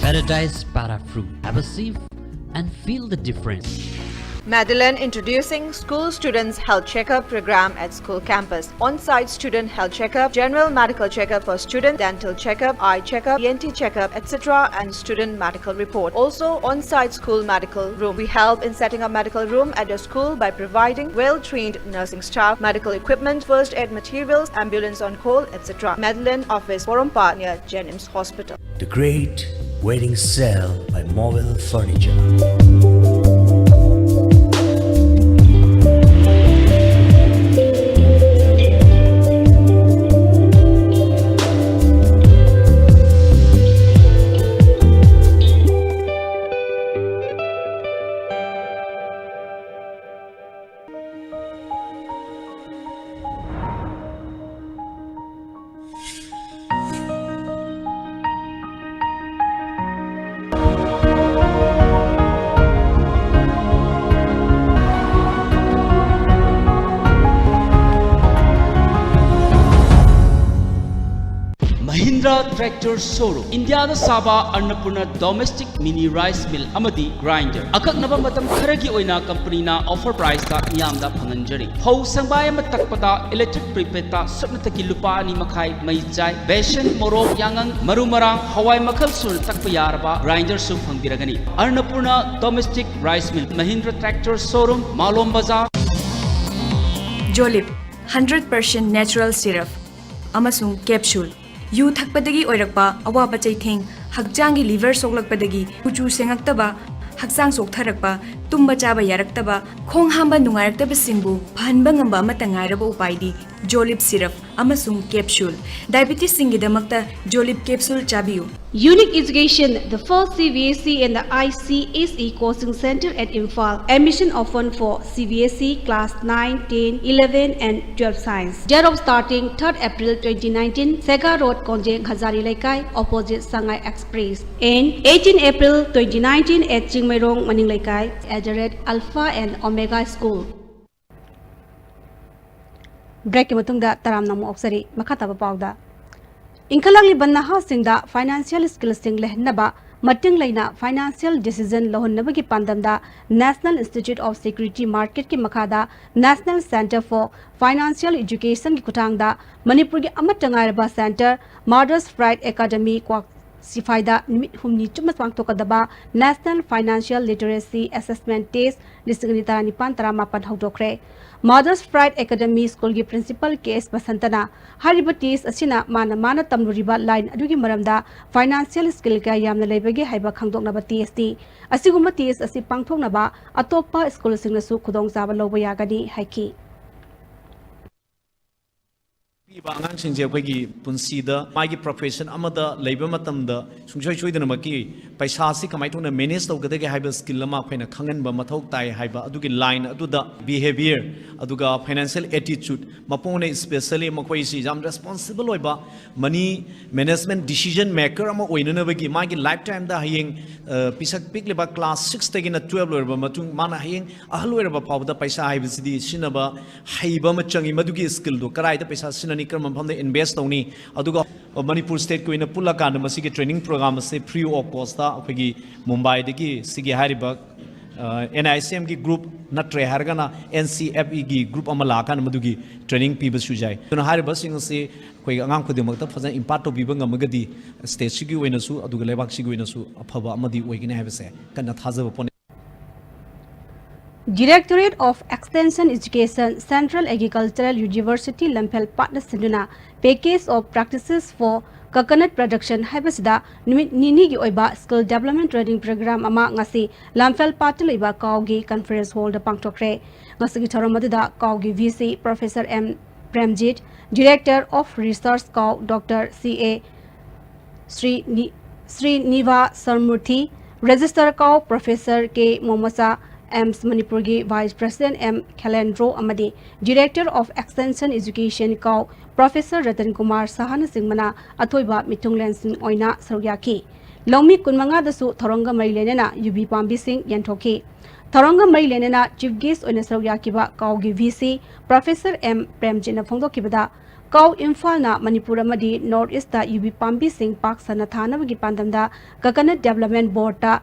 Paradise Para Fruit. Have a sip and feel the difference. Madeline introducing School Students Health Checkup program at school campus. On-site student health checkup, general medical checkup for student, dental checkup, eye checkup, E N T checkup, et cetera, and student medical report. Also, on-site school medical room. We help in setting up medical room at your school by providing well-trained nursing staff, medical equipment, first aid materials, ambulance on call, et cetera. Madeline office, Porompat near Jennings Hospital. The Great Wedding Sale by Mobile Furniture. Mahindra Tractor Showroom, ꯏꯟꯗꯤꯌꯥꯗ ꯁꯥꯕ ꯑꯟꯅꯄꯨꯔꯅ Domestic Mini Rice Mill ꯑꯃꯗꯤ Grinder꯫ ꯑꯀꯛꯅꯕ ꯃꯇꯝ ꯈꯔꯒꯤ ꯑꯣꯏꯅ ꯀꯝꯄꯅꯤꯅ offer priceꯇ ꯃꯤꯌꯥꯝꯗ ꯐꯪꯍꯟꯖꯔꯤ꯫ ꯐꯧ ꯁꯪꯕꯥꯏ ꯑꯃ ꯇꯛꯄꯗ electric preparedꯇ ꯁꯨꯞꯅꯇꯒꯤ ꯂꯨꯄꯥ ꯑꯅꯤ ꯃꯈꯥꯏ ꯃꯩ ꯆꯥꯏ꯫ ꯕꯦꯁꯟ, ꯃꯣꯔꯣꯛ, ꯌꯥꯉꯪ, ꯃꯔꯨ ꯃꯔꯥꯡ, ꯍꯋꯥꯏ ꯃꯈꯜ ꯁꯨꯅ ꯇꯛꯄ ꯌꯥꯔꯕ Grinderꯁꯨ ꯐꯪꯕꯤꯔꯒꯅꯤ꯫ ꯑꯟꯅꯄꯨꯔꯅ Domestic Rice Mill, Mahindra Tractor Showroom, ꯃꯥꯂꯣꯝ ꯕꯖꯥꯔ꯫ Jolib, hundred percent natural syrup ꯑꯃꯁꯨꯡ capsule꯫ ꯌꯨ ꯊꯛꯄꯗꯒꯤ ꯑꯣꯏꯔꯛꯄ ꯑꯋꯥꯕ ꯆꯩꯊꯦꯡ, ꯍꯛꯆꯥꯡꯒꯤ liver ꯁꯣꯛꯂꯛꯄꯗꯒꯤ ꯀꯨꯆꯨ ꯁꯦꯡꯉꯛꯇꯕ, ꯍꯛꯆꯥꯡ ꯆꯣꯛꯊꯔꯛꯄ, ꯇꯨꯝꯕ ꯆꯥꯕ ꯌꯥꯔꯛꯇꯕ, ꯈꯣꯡ ꯍꯥꯝꯕ ꯅꯨꯡꯉꯥꯏꯔꯛꯇꯕꯁꯤꯡꯕꯨ ꯐꯍꯟꯕ ꯉꯝꯕ ꯑꯃꯠꯇ ꯉꯥꯏꯔꯕ ꯎꯄꯥꯏꯗꯤ Jolib syrup ꯑꯃꯁꯨꯡ capsule꯫ Diabetesꯁꯤꯡꯒꯤꯗꯃꯛꯇ Jolib capsule ꯆꯥꯕꯤꯌꯨ꯫ Unique Education, the first C B S E and the I C S E coaching center at Imphal. Admission open for C B S E class nine, ten, eleven and twelve science. Date of starting third April twenty nineteen, Sega Road, Konjeng Hazari Leikai, opposite Sangai Express. And eighteen April twenty nineteen at Chingmeirong Maning Leikai, at the red Alpha and Omega School. Breakꯀꯤ ꯃꯇꯨꯡꯗ ꯇꯔꯥꯝꯅ ꯑꯃꯨꯛ ꯑꯣꯛꯆꯔꯤ꯫ ꯃꯈꯥ ꯇꯥꯕ ꯄꯥꯎꯗ, ꯏꯟꯈꯠꯂꯛꯂꯤꯕ ꯅꯍꯥꯁꯤꯡꯗ financial skillꯁꯤꯡ ꯂꯩꯍꯟꯅꯕ ꯃꯇꯤꯡ ꯂꯩꯅ financial decision ꯂꯧꯍꯟꯅꯕꯒꯤ ꯄꯥꯟꯗꯝꯗ National Institute of Security Marketꯀꯤ ꯃꯈꯥꯗ National Centre for Financial Educationꯒꯤ ꯈꯨꯠꯊꯥꯡꯗ ꯃꯅꯤꯄꯨꯔꯒꯤ ꯑꯃꯠꯇ ꯉꯥꯏꯔꯕ centre Mother's Pride Academy ꯀ꯭ꯋꯥꯛ ꯁꯤꯐꯥꯏꯗ ꯅꯨꯃꯤꯠ ꯍꯨꯝꯅꯤ ꯆꯨꯞꯅ ꯄꯥꯡꯊꯣꯛꯀꯗꯕ National Financial Literacy Assessment Test ꯂꯤꯁꯤꯡ ꯑꯅꯤ ꯇꯔꯥꯅꯤꯄꯥꯟ ꯇꯔꯥꯃꯥꯄꯟ ꯍꯧꯗꯣꯛꯈ꯭ꯔꯦ꯫ Mother's Pride Academy Schoolꯒꯤ principal ꯀꯦ ꯑꯦꯁ ꯕꯁꯟꯇꯅ ꯍꯥꯏꯔꯤꯕ test ꯑꯁꯤꯅ ꯃꯥꯅ ꯃꯥꯅ ꯇꯝꯂꯨꯔꯤꯕ line ꯑꯗꯨꯒꯤ ꯃꯔꯝꯗ financial skill ꯀꯌꯥ ꯌꯥꯝꯅ ꯂꯩꯕꯒꯦ ꯍꯥꯏꯕ ꯈꯪꯗꯣꯛꯅꯕ testꯅꯤ꯫ ꯑꯁꯤꯒꯨꯝꯕ test ꯑꯁꯤ ꯄꯥꯡꯊꯣꯛꯅꯕ ꯑꯇꯣꯞꯄ schoolꯁꯤꯡꯅꯁꯨ ꯈꯨꯗꯣꯡꯆꯥꯕ ꯂꯧꯕ ꯌꯥꯒꯅꯤ ꯍꯥꯏꯈꯤ꯫ ꯄꯤꯕ ꯑꯉꯥꯡꯁꯤꯡꯁꯦ ꯑꯩꯈꯣꯏꯒꯤ ꯄꯨꯟꯁꯤꯗ ꯃꯥꯒꯤ profession ꯑꯃꯗ ꯂꯩꯕ ꯃꯇꯝꯗ ꯁꯨꯡꯁꯣꯏ ꯁꯣꯏꯗꯅꯃꯛꯀꯤ ꯄꯩꯁꯥꯁꯤ ꯀꯃꯥꯏꯅ ꯇꯧꯅ manage ꯇꯧꯒꯗꯒꯦ ꯍꯥꯏꯕ skill ꯑꯃ ꯑꯩꯈꯣꯏꯅ ꯈꯪꯍꯟꯕ ꯃꯊꯧ ꯇꯥꯏ ꯍꯥꯏꯕ ꯑꯗꯨꯒꯤ line ꯑꯗꯨꯗ behaviour, ꯑꯗꯨꯒ financial attitude, ꯃꯄꯨꯡ ꯑꯣꯏꯅ especially ꯃꯈꯣꯏꯁꯤ ꯌꯥꯝ responsible ꯑꯣꯏꯕ, money management decision maker ꯑꯃ ꯑꯣꯏꯅꯅꯕꯒꯤ ꯃꯥꯒꯤ lifetimeꯗ ꯍꯌꯦꯡ, ꯑ, ꯄꯤꯁꯛ ꯄꯤꯛꯂꯤꯕ class sixꯇꯒꯤꯅ twelve ꯂꯣꯏꯔꯕ ꯃꯇꯨꯡ ꯃꯥꯅ ꯍꯌꯦꯡ ꯑꯍꯜ ꯑꯣꯏꯔꯕ ꯐꯥꯎꯕꯗ ꯄꯩꯁꯥ ꯍꯥꯏꯕꯁꯤꯗꯤ ꯁꯤꯖꯤꯟꯅꯕ ꯍꯩꯕ ꯑꯃ ꯆꯪꯉꯤ꯫ ꯃꯗꯨꯒꯤ skillꯗꯣ ꯀꯗꯥꯏꯗ ꯄꯩꯁꯥ ꯁꯤꯖꯤꯟꯅꯅꯤ, ꯀꯔꯝꯕ ꯃꯐꯝꯗ invest ꯇꯧꯅꯤ, ꯑꯗꯨꯒ ꯃꯅꯤꯄꯨꯔ stateꯀꯤ ꯑꯣꯏꯅ ꯄꯨꯜꯂꯀꯥꯟꯗ ꯃꯁꯤꯒꯤ training program ꯑꯁꯦ free of cost ꯑꯩꯈꯣꯏꯒꯤ ꯃꯨꯝꯕꯥꯏꯗꯒꯤ ꯁꯤꯒꯤ ꯍꯥꯏꯔꯤꯕ, ꯑ, NICMꯒꯤ group ꯅꯠꯇ꯭ꯔꯦ ꯍꯥꯏꯔꯒꯅ NCFEꯒꯤ group ꯑꯃ ꯂꯥꯛꯑꯀꯥꯟꯗ ꯃꯗꯨꯒꯤ training ꯄꯤꯕꯁꯨ ꯌꯥꯏ꯫ ꯑꯗꯨꯅ ꯍꯥꯏꯔꯤꯕꯁꯤꯡ ꯑꯁꯤ ꯑꯩꯈꯣꯏꯒꯤ ꯑꯉꯥꯡ ꯈꯨꯗꯤꯡꯃꯛꯇ ꯐꯖꯅ impart ꯇꯧꯕꯤꯕ ꯉꯝꯃꯒꯗꯤ stateꯁꯤꯒꯤ ꯑꯣꯏꯅꯁꯨ ꯑꯗꯨꯒ ꯂꯩꯕꯥꯛꯁꯤꯒꯤ ꯑꯣꯏꯅꯁꯨ ꯑꯐꯕ ꯑꯃꯗꯤ ꯑꯣꯏꯒꯅꯤ ꯍꯥꯏꯕꯁꯦ ꯀꯟꯅ ꯊꯥꯖꯕ ꯄꯣꯛꯅꯩ꯫ Directorate of Extension Education, Central Agricultural University ꯂꯝꯐꯦꯜ ꯄꯥꯠꯅ ꯁꯤꯟꯗꯨꯅ Package of Practices for Coconut Production ꯍꯥꯏꯕꯁꯤꯗ ꯅꯨꯃꯤꯠ ꯅꯤꯅꯤꯒꯤ ꯑꯣꯏꯕ Skill Development Training Program ꯑꯃ ꯉꯁꯤ ꯂꯝꯐꯦꯜ ꯄꯥꯠꯇ ꯂꯩꯕ ꯀꯥꯎꯒꯤ Conference Hallꯗ ꯄꯥꯡꯊꯣꯛꯈ꯭ꯔꯦ꯫ ꯉꯁꯤꯒꯤ ꯊꯧꯔꯝ ꯑꯗꯨꯗ ꯀꯥꯎꯒꯤ V C Professor M Premjit, Director of Research ꯀꯥꯎ Doctor C A ꯁ꯭ꯔꯤ ꯅꯤ-, ꯁ꯭ꯔꯤ ꯅꯤꯚꯥ ꯁꯔꯃꯨꯔꯊꯤ, Registrar ꯀꯥꯎ Professor K ꯃꯣꯃꯣꯆꯥ, ꯑꯦꯝꯁ ꯃꯅꯤꯄꯨꯔꯒꯤ Vice President M ꯈꯦꯂꯦꯟꯗ꯭ꯔꯣ ꯑꯃꯗꯤ Director of Extension Education ꯀꯥꯎ Professor ꯔꯇꯟ ꯀꯨꯃꯥꯔ ꯁꯍꯥꯅꯆꯤꯡꯕꯅ ꯑꯊꯣꯏꯕ ꯃꯤꯊꯨꯡꯂꯦꯟꯁꯤꯡ ꯑꯣꯏꯅ ꯁꯔꯨꯛ ꯌꯥꯈꯤ꯫ ꯂꯧꯃꯤ ꯀꯨꯟꯃꯉꯥꯗꯁꯨ ꯊꯧꯔꯝꯒ ꯃꯔꯤ ꯂꯩꯅꯅ ꯌꯨꯕꯤ ꯄꯥꯝꯕꯤꯁꯤꯡ ꯌꯦꯟꯊꯣꯛꯈꯤ꯫ ꯊꯧꯔꯝꯒ ꯃꯔꯤ ꯂꯩꯅꯅ Chief Guest ꯑꯣꯏꯅ ꯁꯔꯨꯛ ꯌꯥꯈꯤꯕ ꯀꯥꯎꯒꯤ V C Professor M ꯄ꯭ꯔꯦꯝꯖꯤꯠꯅ ꯐꯣꯡꯗꯣꯛꯈꯤꯕꯗ, ꯀꯥꯎ ꯏꯝꯐꯥꯜꯅ ꯃꯅꯤꯄꯨꯔ ꯑꯃꯗꯤ North Eastꯇ ꯌꯨꯕꯤ ꯄꯥꯝꯕꯤꯁꯤꯡ ꯄꯥꯛ ꯁꯟꯅ ꯊꯥꯅꯕꯒꯤ ꯄꯥꯟꯗꯝꯗ Coconut Development Boardꯇ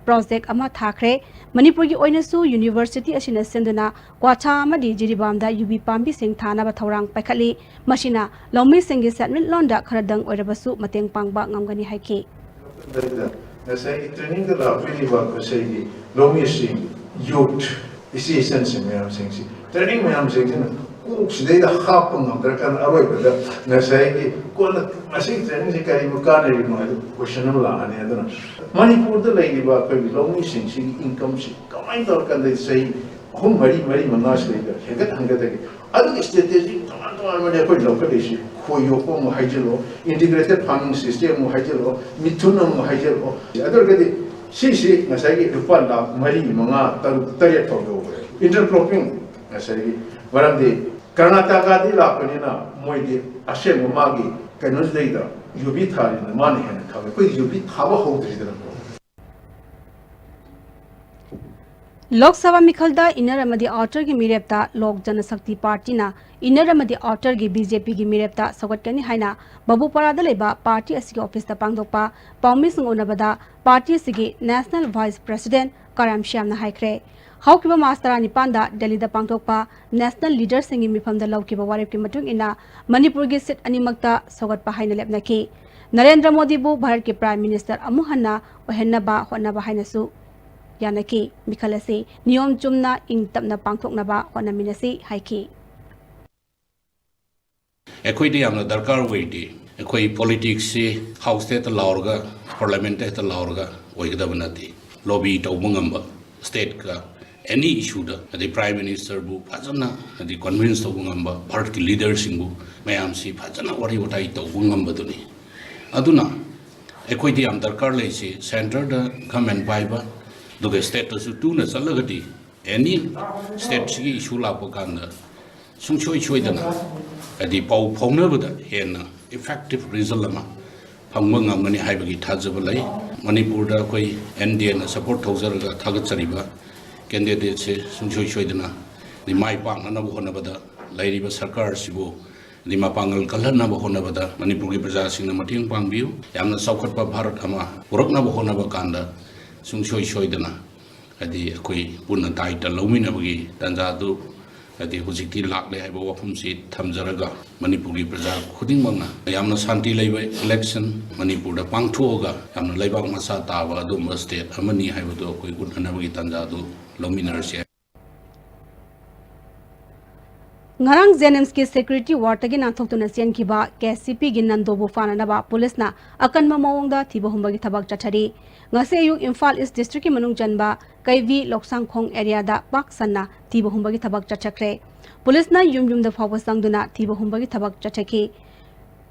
project ꯑꯃ ꯊꯥꯈ꯭ꯔꯦ꯫ ꯃꯅꯤꯄꯨꯔꯒꯤ ꯑꯣꯏꯅꯁꯨ university ꯑꯁꯤꯅ ꯁꯤꯟꯗꯨꯅ ꯀ꯭ꯋꯥꯊꯥ ꯑꯃꯗꯤ ꯖꯤꯔꯤꯕꯥꯝꯗ ꯌꯨꯕꯤ ꯄꯥꯝꯕꯤꯁꯤꯡ ꯊꯥꯅꯕ ꯊꯧꯔꯥꯡ ꯄꯥꯏꯈꯠꯂꯤ꯫ ꯃꯁꯤꯅ ꯂꯧꯃꯤꯁꯤꯡꯒꯤ ꯁꯦꯟꯃꯤꯠꯂꯣꯟꯗ ꯈꯔꯗꯪ ꯑꯣꯏꯔꯕꯁꯨ ꯃꯇꯦꯡ ꯄꯥꯡꯕ ꯉꯝꯒꯅꯤ ꯍꯥꯏꯈꯤ꯫ ꯂꯩꯗ ꯉꯁꯥꯏꯒꯤ trainingꯗ ꯂꯥꯛꯄꯤꯔꯤꯕ ꯉꯁꯥꯏꯒꯤ ꯂꯧꯃꯤꯁꯤꯡ, youth, ꯏꯆꯦ ꯏꯆꯟꯁꯤꯡ ꯃꯌꯥꯝꯁꯤꯡꯁꯤ, training ꯃꯌꯥꯝꯁꯤꯡꯁꯤꯅ ꯀꯣꯛꯁꯤꯗꯩꯗ ꯍꯥꯞꯄ ꯉꯝꯗ꯭ꯔꯀꯥꯟꯗ ꯑꯔꯣꯏꯕꯗ ꯉꯁꯥꯏꯒꯤ ꯀꯣꯟꯅ ꯃꯁꯤꯒꯤ trainingꯁꯤ ꯀꯔꯤꯕꯨ ꯀꯥꯟꯅꯔꯤꯕꯅꯣ ꯍꯥꯏꯕ question ꯑꯃ ꯂꯥꯛꯑꯅꯤ꯫ ꯑꯗꯨꯅ ꯃꯅꯤꯄꯨꯔꯗ ꯂꯩꯔꯤꯕ ꯑꯩꯈꯣꯏꯒꯤ ꯂꯧꯃꯤꯁꯤꯡꯁꯤꯒꯤ incomeꯁꯤ ꯀꯃꯥꯏꯅ ꯇꯧꯔꯀꯥꯟꯗ ꯆꯍꯤ ꯑꯍꯨꯝ, ꯃꯔꯤ, ꯃꯔꯤ, ꯃꯉꯥꯁꯤꯗꯩꯗ ꯍꯦꯟꯒꯠ ꯍꯟꯒꯠꯇꯒꯦ? ꯑꯗꯨꯒꯤ strategy ꯇꯣꯉꯥꯟ ꯇꯣꯉꯥꯟꯕꯅꯦ ꯑꯩꯈꯣꯏ ꯂꯧꯈꯠꯂꯤꯁꯤ꯫ ꯈꯣꯏ ꯌꯣꯛꯄ ꯑꯃꯨꯛ ꯍꯥꯏꯖꯤꯜꯂꯣ, integrated farming system ꯑꯃꯨꯛ ꯍꯥꯏꯖꯤꯜꯂꯣ, ꯃꯤꯊꯨꯟ ꯑꯃꯨꯛ ꯍꯥꯏꯖꯤꯜꯂꯣ꯫ ꯑꯗꯨ ꯑꯣꯏꯔꯒꯗꯤ ꯁꯤꯁꯤ ꯉꯁꯥꯏꯒꯤ ꯂꯨꯄꯥ ꯂꯥꯈ ꯃꯔꯤ, ꯃꯉꯥ, ꯇꯔꯨꯛ, ꯇꯔꯦꯠ ꯐꯥꯎ ꯌꯧꯈ꯭ꯔꯦ꯫ Intercropping ꯉꯁꯥꯏꯒꯤ, ꯃꯔꯝꯗꯤ ꯀꯔꯅꯥꯇꯀꯥꯗꯒꯤ ꯂꯥꯛꯄꯅꯤꯅ ꯃꯣꯏꯗꯤ ꯑꯁꯦꯡꯕ ꯃꯥꯒꯤ ꯀꯩꯅꯣꯁꯤꯗꯩꯗ ꯌꯨꯕꯤ ꯊꯥꯔꯤꯗꯅ ꯃꯥꯅ ꯍꯦꯟꯅ ꯈꯪꯉꯦ꯫ ꯑꯩꯈꯣꯏꯗꯤ ꯌꯨꯕꯤ ꯊꯥꯕ ꯍꯧꯗ꯭ꯔꯤꯗꯅꯀꯣ꯫ ꯂꯣꯛ ꯁꯚꯥ ꯃꯤꯈꯜꯗ inner ꯑꯃꯗꯤ outerꯒꯤ ꯃꯤꯔꯦꯞꯇ ꯂꯣꯛ ꯖꯅꯁꯛꯇꯤ ꯄꯥꯔꯇꯤꯅ inner ꯑꯃꯗꯤ outerꯒꯤ BJPꯒꯤ ꯃꯤꯔꯦꯞꯇ ꯁꯧꯒꯠꯀꯅꯤ ꯍꯥꯏꯅ ꯕꯕꯨꯄꯥꯔꯥꯗ ꯂꯩꯕ ꯄꯥꯔꯇꯤ ꯑꯁꯤꯒꯤ ꯑꯣꯐꯤꯁꯇ ꯄꯥꯡꯊꯣꯛꯄ ꯄꯥꯎꯃꯤꯁꯤꯡ ꯎꯅꯕꯗ ꯄꯥꯔꯇꯤ ꯑꯁꯤꯒꯤ National Vice President ꯀꯔꯥꯝ ꯁ꯭ꯌꯥꯝꯅ ꯍꯥꯏꯈ꯭ꯔꯦ꯫ ꯍꯧꯈꯤꯕ ꯃꯥꯔꯆ ꯇꯔꯥꯅꯤꯄꯥꯟꯗ ꯗꯦꯜꯂꯤꯗ ꯄꯥꯡꯊꯣꯛꯄ National Leaderꯁꯤꯡꯒꯤ ꯃꯤꯐꯝꯗ ꯂꯧꯈꯤꯕ ꯋꯥꯔꯦꯞꯀꯤ ꯃꯇꯨꯡ ꯏꯟꯅ ꯃꯅꯤꯄꯨꯔꯒꯤ seat ꯑꯅꯤꯃꯛꯇ ꯁꯧꯒꯠꯄ ꯍꯥꯏꯅ ꯂꯦꯞꯅꯈꯤ꯫ ꯅꯔꯦꯟꯗ꯭ꯔ ꯃꯣꯗꯤꯕꯨ ꯚꯥꯔꯠꯀꯤ Prime Minister ꯑꯃꯨꯛ ꯍꯟꯅ ꯑꯣꯏꯍꯟꯅꯕ ꯍꯣꯠꯅꯕ ꯍꯥꯏꯅꯁꯨ ꯌꯥꯅꯈꯤ꯫ ꯃꯤꯈꯜ ꯑꯁꯤ ꯅꯤꯌꯣꯝ ꯆꯨꯝꯅ ꯏꯪ ꯇꯞꯅ ꯄꯥꯡꯊꯣꯛꯅꯕ ꯍꯣꯠꯅꯃꯤꯟꯅꯁꯤ ꯍꯥꯏꯈꯤ꯫ ꯑꯩꯈꯣꯏꯗ ꯌꯥꯝꯅ ꯗꯔꯀꯥꯔ ꯑꯣꯏꯔꯤꯗꯤ ꯑꯩꯈꯣꯏ ꯄꯣꯂꯤꯇꯤꯛꯁꯁꯤ ꯍꯥꯎꯁꯇ ꯍꯦꯛꯇ ꯂꯥꯎꯔꯒ, ꯄꯥꯔꯂꯤꯌꯥꯃꯦꯟꯠꯇ ꯍꯦꯛꯇ ꯂꯥꯎꯔꯒ ꯑꯣꯏꯒꯗꯕ ꯅꯠꯇꯦ꯫ ꯂꯣꯕꯤ ꯇꯧꯕ ꯉꯝꯕ, ꯁ꯭ꯇꯦꯠꯀ ꯑꯦꯅꯤ ꯏꯁꯨꯗ, ꯑꯗꯩ ꯄ꯭ꯔꯥꯏꯝ ꯃꯤꯅꯤꯁꯇꯔꯕꯨ ꯐꯖꯅ, ꯑꯗꯩ ꯀꯟꯚꯤꯟꯁ ꯇꯧꯕ ꯉꯝꯕ, ꯚꯥꯔꯠꯀꯤ ꯂꯤꯗꯔꯁꯤꯡꯕꯨ ꯃꯌꯥꯝꯁꯤ ꯐꯖꯅ ꯋꯥꯔꯤ ꯋꯥꯇꯥꯏ ꯇꯧꯕ ꯉꯝꯕꯗꯨꯅꯤ꯫ ꯑꯗꯨꯅ ꯑꯩꯈꯣꯏꯗ ꯌꯥꯝ ꯗꯔꯀꯥꯔ ꯂꯩꯔꯤꯁꯤ ꯁꯦꯟꯇꯔꯗ ꯒꯃꯦꯟ ꯄꯥꯏꯕ, ꯑꯗꯨꯒ ꯁ꯭ꯇꯦꯠꯇꯁꯨ ꯇꯨꯅ ꯆꯠꯂꯒꯗꯤ ꯑꯦꯅꯤ ꯁ꯭ꯇꯦꯠꯁꯤꯒꯤ ꯏꯁꯨ ꯂꯥꯛꯄ ꯀꯥꯟꯗ ꯁꯨꯡꯁꯣꯏ ꯁꯣꯏꯗꯅ, ꯍꯥꯏꯗꯤ, ꯄꯥꯎ ꯐꯥꯎꯅꯕꯗ ꯍꯦꯟꯅ ꯏꯐꯦꯛꯇꯤꯚ ꯔꯤꯖꯜ ꯑꯃ ꯐꯪꯕ ꯉꯝꯒꯅꯤ ꯍꯥꯏꯕꯒꯤ ꯊꯥꯖꯕ ꯂꯩ꯫ ꯃꯅꯤꯄꯨꯔꯗ ꯑꯩꯈꯣꯏ ꯑꯦꯟ ꯗꯤ ꯑꯦꯅ ꯁꯄꯣꯔꯠ ꯇꯧꯖꯔꯒ ꯊꯥꯒꯠꯆꯔꯤꯕ ꯀꯦꯟꯗꯤꯗꯦꯠꯁꯦ ꯁꯨꯡꯁꯣꯏ ꯁꯣꯏꯗꯅ, ꯍꯥꯏꯗꯤ, ꯃꯥꯏ ꯄꯥꯛꯅꯅꯕ ꯍꯣꯠꯅꯕꯗ ꯂꯩꯔꯤꯕ ꯁꯔꯀꯥꯔꯁꯤꯕꯨ, ꯍꯥꯏꯗꯤ, ꯃꯄꯥꯡꯒꯜ ꯀꯜꯍꯟꯅꯕ ꯍꯣꯠꯅꯕꯗ ꯃꯅꯤꯄꯨꯔꯒꯤ ꯄ꯭ꯔꯖꯥꯁꯤꯡꯅ ꯃꯇꯦꯡ ꯄꯥꯡꯕꯤꯌꯨ꯫ ꯌꯥꯝꯅ ꯆꯥꯎꯈꯠꯄ ꯚꯥꯔꯠ ꯑꯃ ꯄꯨꯔꯛꯅꯕ ꯍꯣꯠꯅꯕ ꯀꯥꯟꯗ ꯁꯨꯡꯁꯣꯏ ꯁꯣꯏꯗꯅ, ꯍꯥꯏꯗꯤ, ꯑꯩꯈꯣꯏ ꯄꯨꯟꯅ ꯗꯥꯏꯇ ꯂꯧꯃꯤꯟꯅꯕꯒꯤ ꯇꯥꯟꯖꯥꯗꯨ, ꯍꯥꯏꯗꯤ, ꯍꯧꯖꯤꯛꯇꯤ ꯂꯥꯛꯂꯦ ꯍꯥꯏꯕ ꯋꯥꯐꯝꯁꯤ ꯊꯝꯖꯔꯒ, ꯃꯅꯤꯄꯨꯔꯒꯤ ꯄ꯭ꯔꯖꯥ ꯈꯨꯗꯤꯡꯃꯛꯅ ꯌꯥꯝꯅ ꯁꯥꯟꯇꯤ ꯂꯩꯕ ꯏꯂꯦꯛꯁꯟ ꯃꯅꯤꯄꯨꯔꯗ ꯄꯥꯡꯊꯣꯛꯑꯒ ꯌꯥꯝꯅ ꯂꯩꯕꯥꯛ ꯃꯆꯥ ꯇꯥꯕ ꯑꯗꯨꯒꯨꯝꯕ ꯁ꯭ꯇꯦꯠ ꯑꯃꯅꯤ ꯍꯥꯏꯕꯗꯨ ꯑꯩꯈꯣꯏ ꯎꯠꯅꯅꯕꯒꯤ ꯇꯥꯟꯖꯥꯗꯨ ꯂꯧꯃꯤꯟꯅꯔꯁꯤ꯫ ꯉꯔꯥꯡ ꯖꯦꯅꯤꯝꯁꯀꯤ ꯁꯦꯀ꯭ꯌꯨꯔꯤꯇꯤ ꯋꯥꯔꯗꯇꯒꯤ ꯅꯥꯟꯊꯣꯛꯇꯨꯅ ꯆꯦꯟꯈꯤꯕ ꯀꯦ ꯑꯦꯁ ꯁꯤ ꯄꯤꯒꯤ ꯅꯟꯗꯣꯕꯨ ꯐꯥꯅꯅꯕ ꯄꯨꯂꯤꯁꯅ ꯑꯀꯟꯕ ꯃꯑꯣꯡꯗ ꯊꯤꯕ ꯍꯨꯝꯕꯒꯤ ꯊꯕꯛ ꯆꯠꯊꯔꯤ꯫ ꯉꯁꯤ ꯑꯌꯨꯛ ꯏꯝꯐꯥꯜ ꯏꯁ ꯗꯤꯁꯇ꯭ꯔꯤꯛꯀꯤ ꯃꯅꯨꯡ ꯆꯟꯕ ꯀꯩꯕꯤ ꯂꯣꯛꯁꯥꯡꯈꯣꯡ ꯑꯦꯔꯤꯌꯥꯗ ꯄꯥꯛ ꯁꯟꯅ ꯊꯤꯕ ꯍꯨꯝꯕꯒꯤ ꯊꯕꯛ ꯆꯠꯊꯈ꯭ꯔꯦ꯫ ꯄꯨꯂꯤꯁꯅ ꯌꯨꯝ ꯌꯨꯝꯗ ꯐꯥꯎꯕ ꯆꯪꯗꯨꯅ ꯊꯤꯕ ꯍꯨꯝꯕꯒꯤ ꯊꯕꯛ ꯆꯠꯊꯈꯤ꯫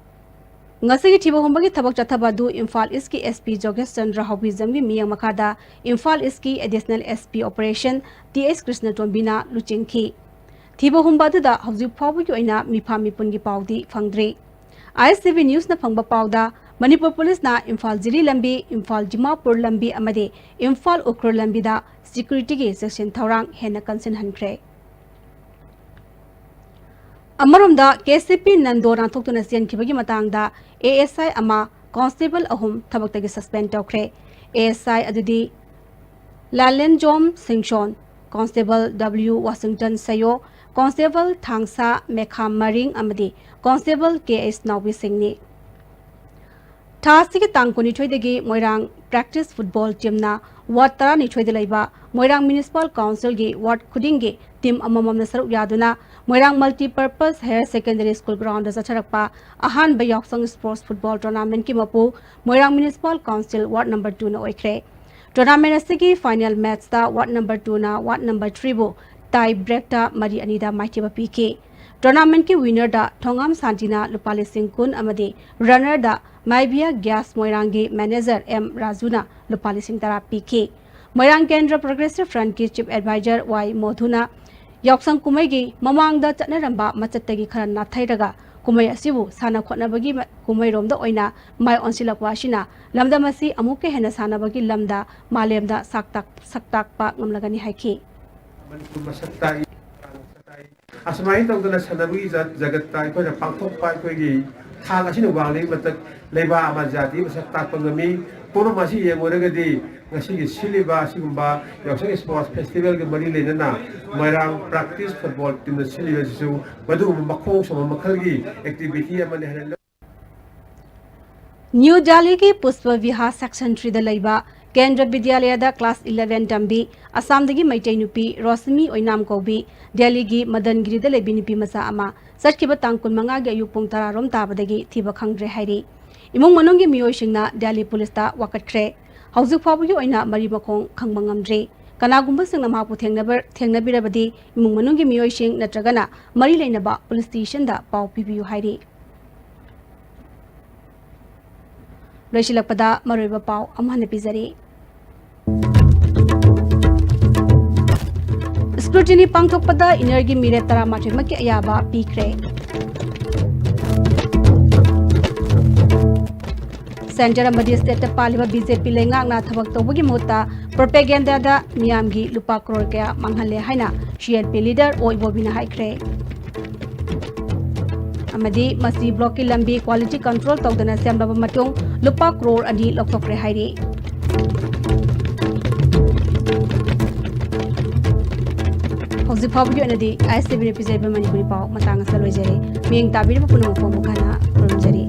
ꯉꯁꯤꯒꯤ ꯊꯤꯕ ꯍꯨꯝꯕꯒꯤ ꯊꯕꯛ ꯆꯠꯊꯕ ꯑꯗꯨ ꯏꯝꯐꯥꯜ ꯏꯁꯀꯤ ꯑꯦꯁ ꯄꯤ ꯖꯣꯒꯦꯁ ꯆꯟꯗ꯭ꯔ ꯍꯥꯎꯕꯤꯖꯝꯒꯤ ꯃꯤꯠꯌꯦꯡ ꯃꯈꯥꯗ ꯏꯝꯐꯥꯜ ꯏꯁꯀꯤ additional S P operation T S ꯀ꯭ꯔꯤꯁꯅꯇꯣꯝꯕꯤꯅ ꯂꯨꯆꯤꯡꯈꯤ꯫ ꯊꯤꯕ ꯍꯨꯝꯕ ꯑꯗꯨꯗ ꯍꯧꯖꯤꯛ ꯐꯥꯎꯕꯒꯤ ꯑꯣꯏꯅ ꯃꯤꯐꯥ ꯃꯤꯄꯨꯟꯒꯤ ꯄꯥꯎꯗꯤ ꯐꯪꯗ꯭ꯔꯤ꯫ ꯑꯥꯏ ꯑꯦꯁ ꯁꯤ ꯚꯤ ꯅ꯭ꯌꯨꯁꯅ ꯐꯪꯕ ꯄꯥꯎꯗ, ꯃꯅꯤꯄꯨꯔ ꯄꯨꯂꯤꯁꯅ ꯏꯝꯐꯥꯜ ꯖꯤꯔꯤ ꯂꯝꯕꯤ, ꯏꯝꯐꯥꯜ ꯗꯤꯃꯥꯄꯨꯔ ꯂꯝꯕꯤ ꯑꯃꯗꯤ ꯏꯝꯐꯥꯜ ꯎꯈ꯭ꯔꯨꯜ ꯂꯝꯕꯤꯗ ꯁꯦꯀ꯭ꯌꯨꯔꯤꯇꯤꯒꯤ ꯆꯦꯛꯁꯤꯟ ꯊꯧꯔꯥꯡ ꯍꯦꯟꯅ ꯀꯟꯁꯤꯟꯍꯟꯈ꯭ꯔꯦ꯫ ꯑꯃꯔꯣꯝꯗ, ꯀꯦ ꯑꯦꯁ ꯁꯤ ꯄꯤ ꯅꯟꯗꯣ ꯅꯥꯟꯊꯣꯛꯇꯨꯅ ꯆꯦꯟꯈꯤꯕꯒꯤ ꯃꯇꯥꯡꯗ ꯑꯦ ꯑꯦꯁ ꯑꯥꯏ ꯑꯃ, ꯀꯣꯟꯁꯇꯦꯕꯜ ꯑꯍꯨꯝ ꯊꯕꯛꯇꯒꯤ ꯁꯁꯄꯦꯟ ꯇꯧꯈ꯭ꯔꯦ꯫ ꯑꯦ ꯑꯦꯁ ꯑꯥꯏ ꯑꯗꯨꯗꯤ ꯂꯥꯂꯦꯟꯖꯣꯝ ꯁꯤꯡꯁꯣꯟ, ꯀꯣꯟꯁꯇꯦꯕꯜ ꯗꯕ꯭ꯂꯤꯌꯨ ꯋꯥꯁꯤꯡꯇꯟ ꯁꯌꯣ, ꯀꯣꯟꯁꯇꯦꯕꯜ ꯊꯥꯡꯁꯥ ꯃꯦꯈꯥ ꯃꯔꯤꯡ ꯑꯃꯗꯤ ꯀꯣꯟꯁꯇꯦꯕꯜ ꯀꯦ ꯑꯩꯆ ꯅꯥꯎꯕꯤꯁꯤꯡꯅꯤ꯫ ꯊꯥ ꯑꯁꯤꯒꯤ ꯇꯥꯡ ꯀꯨꯟꯅꯤꯊꯣꯏꯗꯒꯤ ꯃꯣꯏꯔꯥꯡ ꯄ꯭ꯔꯦꯛꯇꯤꯁ ꯐꯨꯠꯕꯣꯜ ꯇꯤꯝꯅ ꯋꯥꯔꯗ ꯇꯔꯥꯅꯤꯊꯣꯏꯗ ꯂꯩꯕ ꯃꯣꯏꯔꯥꯡ ꯃ꯭ꯌꯨꯅꯤꯁꯤꯄꯥꯜ ꯀꯥꯎꯟꯁꯤꯜꯒꯤ ꯋꯥꯔꯗ ꯈꯨꯗꯤꯡꯒꯤ ꯇꯤꯝ ꯑꯃꯃꯝꯅ ꯁꯔꯨꯛ ꯌꯥꯗꯨꯅ ꯃꯣꯏꯔꯥꯡ multipurpose higher secondary school ground ꯆꯠꯊꯔꯛꯄ ꯑꯍꯥꯟꯕ ꯌꯥꯎꯁꯪ ꯁ꯭ꯄꯣꯔꯠꯁ ꯐꯨꯠꯕꯣꯜ ꯇꯣꯔꯅꯥꯃꯦꯟꯠꯀꯤ ꯃꯄꯨ ꯃꯣꯏꯔꯥꯡ ꯃ꯭ꯌꯨꯅꯤꯁꯤꯄꯥꯜ ꯀꯥꯎꯟꯁꯤꯜ ꯋꯥꯔꯗ ꯅꯝꯕꯔ ꯇꯨꯅ ꯑꯣꯏꯈ꯭ꯔꯦ꯫ ꯇꯣꯔꯅꯥꯃꯦꯟꯠ ꯑꯁꯤꯒꯤ ꯐꯥꯏꯅꯦꯜ ꯃꯦꯆꯇ ꯋꯥꯔꯗ ꯅꯝꯕꯔ ꯇꯨꯅ ꯋꯥꯔꯗ ꯅꯝꯕꯔ ꯊ꯭ꯔꯤꯕꯨ ꯇꯥꯏ ꯕ꯭ꯔꯦꯛꯇ ꯃꯔꯤ ꯑꯅꯤꯗ ꯃꯥꯏꯊꯤꯕ ꯄꯤꯈꯤ꯫ ꯇꯣꯔꯅꯥꯃꯦꯟꯠꯀꯤ ꯋꯤꯅꯔꯗ ꯊꯣꯉꯥꯝ ꯁꯥꯟꯇꯤꯅ ꯂꯨꯄꯥ ꯂꯤꯁꯤꯡ ꯀꯨꯟ ꯑꯃꯗꯤ ꯔꯟꯅꯔꯗ ꯃꯥꯏꯕꯤꯌꯥ ꯒ꯭ꯌꯥꯁ ꯃꯣꯏꯔꯥꯡꯒꯤ ꯃꯦꯅꯦꯖꯔ ꯑꯦꯝ ꯔꯥꯖꯨꯅ ꯂꯨꯄꯥ ꯂꯤꯁꯤꯡ ꯇꯔꯥ ꯄꯤꯈꯤ꯫ ꯃꯣꯏꯔꯥꯡ ꯀꯦꯟꯗ꯭ꯔ ꯄ꯭ꯔꯣꯒ꯭ꯔꯦꯁꯤꯚ ꯐ꯭ꯔꯟꯠꯀꯤ ꯆꯤꯐ ꯑꯦꯗꯚꯥꯏꯖꯔ ꯋꯥꯏ ꯃꯣꯙꯨꯅ ꯌꯥꯎꯁꯪ ꯀꯨꯝꯍꯩꯒꯤ ꯃꯃꯥꯡꯗ ꯆꯠꯅꯔꯝꯕ ꯃꯆꯠꯇꯒꯤ ꯈꯔ ꯅꯥꯊꯩꯔꯒ ꯀꯨꯝꯍꯩ ꯑꯁꯤꯕꯨ ꯁꯥꯟꯅ ꯈꯣꯠꯅꯕꯒꯤ ꯃ-, ꯀꯨꯝꯍꯩꯔꯣꯝꯗ ꯑꯣꯏꯅ ꯃꯥꯏ ꯑꯣꯟꯁꯤꯜꯂꯛꯄ ꯑꯁꯤꯅ ꯂꯝꯗꯝ ꯑꯁꯤ ꯑꯃꯨꯛꯀ ꯍꯦꯟꯅ ꯁꯥꯟꯅꯕꯒꯤ ꯂꯝꯗ ꯃꯥꯂꯦꯝꯗ ꯁꯛ ꯇꯥꯛ-, ꯁꯛ ꯇꯥꯛꯄ ꯉꯝꯂꯒꯅꯤ ꯍꯥꯏꯈꯤ꯫ ꯃꯅꯤꯄꯨꯔ ꯃꯁꯛ ꯇꯥꯛꯏ, ꯑꯁꯨꯃꯥꯏꯅ ꯇꯧꯗꯅ ꯁꯥꯟꯅꯕꯒꯤ ꯖ-, ꯖꯒꯠꯇ ꯑꯩꯈꯣꯏꯅ ꯄꯥꯡꯊꯣꯛꯄ ꯑꯩꯈꯣꯏꯒꯤ ꯊꯥꯛ ꯑꯁꯤꯅ ꯋꯥꯡꯂꯤꯉꯩ ꯃꯊꯛ ꯂꯩꯕꯥꯛ ꯑꯃ ꯖꯥꯇꯤ ꯃꯁꯛ ꯇꯥꯛꯄ ꯉꯝꯃꯤ꯫ ꯄꯨꯝꯅꯃꯛ ꯑꯁꯤ ꯌꯦꯡꯂꯨꯔꯒꯗꯤ ꯉꯁꯤꯒꯤ ꯁꯤꯜꯂꯤꯕ ꯑꯁꯤꯒꯨꯝꯕ ꯌꯥꯎꯁꯪ ꯁ꯭ꯄꯣꯔꯠꯁ ꯐꯦꯁꯇꯤꯚꯦꯜꯒ ꯃꯔꯤ ꯂꯩꯅꯅ ꯃꯣꯏꯔꯥꯡ ꯄ꯭ꯔꯥꯛꯇꯤꯁ ꯐꯨꯠꯕꯣꯜ ꯇꯤꯝꯅ ꯁꯤꯜꯂꯤꯕ ꯑꯁꯤꯁꯨ ꯃꯗꯨꯒꯨꯝꯕ ꯃꯈꯣꯡ ꯁꯣꯝꯕ ꯃꯈꯜꯒꯤ ꯑꯦꯛꯇꯤꯚꯤꯇꯤ ꯑꯃꯅꯤ ꯍꯥꯏꯅ ꯂꯧ-, ꯅ꯭ꯌꯨ ꯗꯦꯜꯂꯤꯒꯤ ꯄꯨꯁꯄ ꯕꯤꯍꯥꯔ ꯁꯦꯛꯁꯟ ꯊ꯭ꯔꯤꯗ ꯂꯩꯕ ꯀꯦꯟꯗ꯭ꯔ ꯕꯤꯗ꯭ꯌꯥꯂꯌꯥꯗ ꯀ꯭ꯂꯥꯁ ꯏꯂꯦꯚꯦꯟ ꯇꯝꯕꯤ ꯑꯁꯥꯝꯗꯒꯤ ꯃꯩꯇꯩ ꯅꯨꯄꯤ ꯔꯣꯁꯃꯤ ꯑꯣꯏꯅꯥꯝ ꯀꯧꯕꯤ ꯗꯦꯜꯂꯤꯒꯤ ꯃꯗꯟꯒꯤꯔꯤꯗ ꯂꯩꯕꯤ ꯅꯨꯄꯤ ꯃꯆꯥ ꯑꯃ ꯆꯠꯈꯤꯕ ꯇꯥꯡ ꯀꯨꯟꯃꯉꯥꯒꯤ ꯑꯌꯨꯛ ꯄꯨꯡ ꯇꯔꯥ ꯔꯣꯝ ꯇꯥꯕꯗꯒꯤ ꯊꯤꯕ ꯈꯪꯗ꯭ꯔꯦ ꯍꯥꯏꯔꯤ꯫ ꯏꯃꯨꯡ ꯃꯅꯨꯡꯒꯤ ꯃꯤꯑꯣꯏꯁꯤꯡꯅ ꯗꯦꯜꯂꯤ ꯄꯨꯂꯤꯁꯇ ꯋꯥꯀꯠꯈ꯭ꯔꯦ꯫ ꯍꯧꯖꯤꯛ ꯐꯥꯎꯕꯒꯤ ꯑꯣꯏꯅ ꯃꯔꯤ ꯃꯈꯣꯡ ꯈꯪꯕ ꯉꯝꯗ꯭ꯔꯤ꯫ ꯀꯅꯥꯒꯨꯝꯕꯁꯤꯡꯅ ꯃꯍꯥꯛꯄꯨ ꯊꯦꯡꯅꯕ-, ꯊꯦꯡꯅꯕꯤꯔꯕꯗꯤ ꯏꯃꯨꯡ ꯃꯅꯨꯡꯒꯤ ꯃꯤꯑꯣꯏꯁꯤꯡ ꯅꯠꯇ꯭ꯔꯒꯅ ꯃꯔꯤ ꯂꯩꯅꯕ ꯄꯨꯂꯤꯁ ꯁ꯭ꯇꯦꯁꯟꯗ ꯄꯥꯎ ꯄꯤꯕꯤꯌꯨ ꯍꯥꯏꯔꯤ꯫ ꯂꯣꯏꯁꯤꯜꯂꯛꯄꯗ ꯃꯔꯨꯑꯣꯏꯕ ꯄꯥꯎ ꯑꯃꯨꯛ ꯍꯟꯅ ꯄꯤꯖꯔꯤ꯫ ꯁ꯭ꯀ꯭ꯔꯨꯇꯤꯅꯤ ꯄꯥꯡꯊꯣꯛꯄꯗ ꯏꯅꯔꯒꯤ ꯃꯤꯔꯦꯞ ꯇꯔꯥꯃꯥꯊꯣꯏꯃꯛꯀꯤ ꯑꯌꯥꯕ ꯄꯤꯈ꯭ꯔꯦ꯫ ꯁꯦꯟꯇꯔ ꯑꯃꯗꯤ ꯁ꯭ꯇꯦꯠꯇ ꯄꯥꯜꯂꯤꯕ ꯕꯤ ꯖꯦ ꯄꯤ ꯂꯩꯉꯥꯛꯅ ꯊꯕꯛ ꯇꯧꯕꯒꯤ ꯃꯍꯨꯠꯇ ꯄ꯭ꯔꯣꯄꯦꯒꯦꯟꯗꯥꯗ ꯃꯤꯌꯥꯝꯒꯤ ꯂꯨꯄꯥ ꯀ꯭ꯔꯣꯔ ꯀꯌꯥ ꯃꯥꯡꯍꯜꯂꯦ ꯍꯥꯏꯅ ꯁꯤ ꯑꯦꯜ ꯄꯤ ꯂꯤꯗꯔ ꯑꯣ ꯏꯕꯣꯕꯤꯅ ꯍꯥꯏꯈ꯭ꯔꯦ꯫ ꯑꯃꯗꯤ ꯃꯁꯤ ꯕ꯭ꯂꯣꯛꯀꯤ ꯂꯝꯕꯤ ꯀ꯭ꯋꯥꯂꯤꯇꯤ ꯀꯟꯇ꯭ꯔꯣꯜ ꯇꯧꯗꯅ ꯁꯦꯝꯂꯕ ꯃꯇꯨꯡ ꯂꯨꯄꯥ ꯀ꯭ꯔꯣꯔ ꯑꯅꯤ ꯂꯧꯊꯣꯛꯈ꯭ꯔꯦ ꯍꯥꯏꯔꯤ꯫ ꯍꯧꯖꯤꯛ ꯐꯥꯎꯕꯒꯤ ꯑꯣꯏꯅꯗꯤ ꯑꯥꯏ ꯑꯦꯁ ꯇꯤ ꯚꯤꯅ ꯄꯤꯖꯔꯤꯕ ꯃꯅꯤꯄꯨꯔꯤ ꯄꯥꯎ ꯃꯇꯥꯡ ꯑꯁꯤꯗ ꯂꯣꯏꯖꯔꯦ꯫ ꯃꯤꯠꯌꯦꯡ ꯇꯥꯕꯤꯔꯤꯕ ꯄꯨꯝꯅꯃꯛꯄꯨ ꯑꯃꯨꯛ ꯍꯟꯅ ꯈꯨꯔꯨꯝꯖꯔꯤ꯫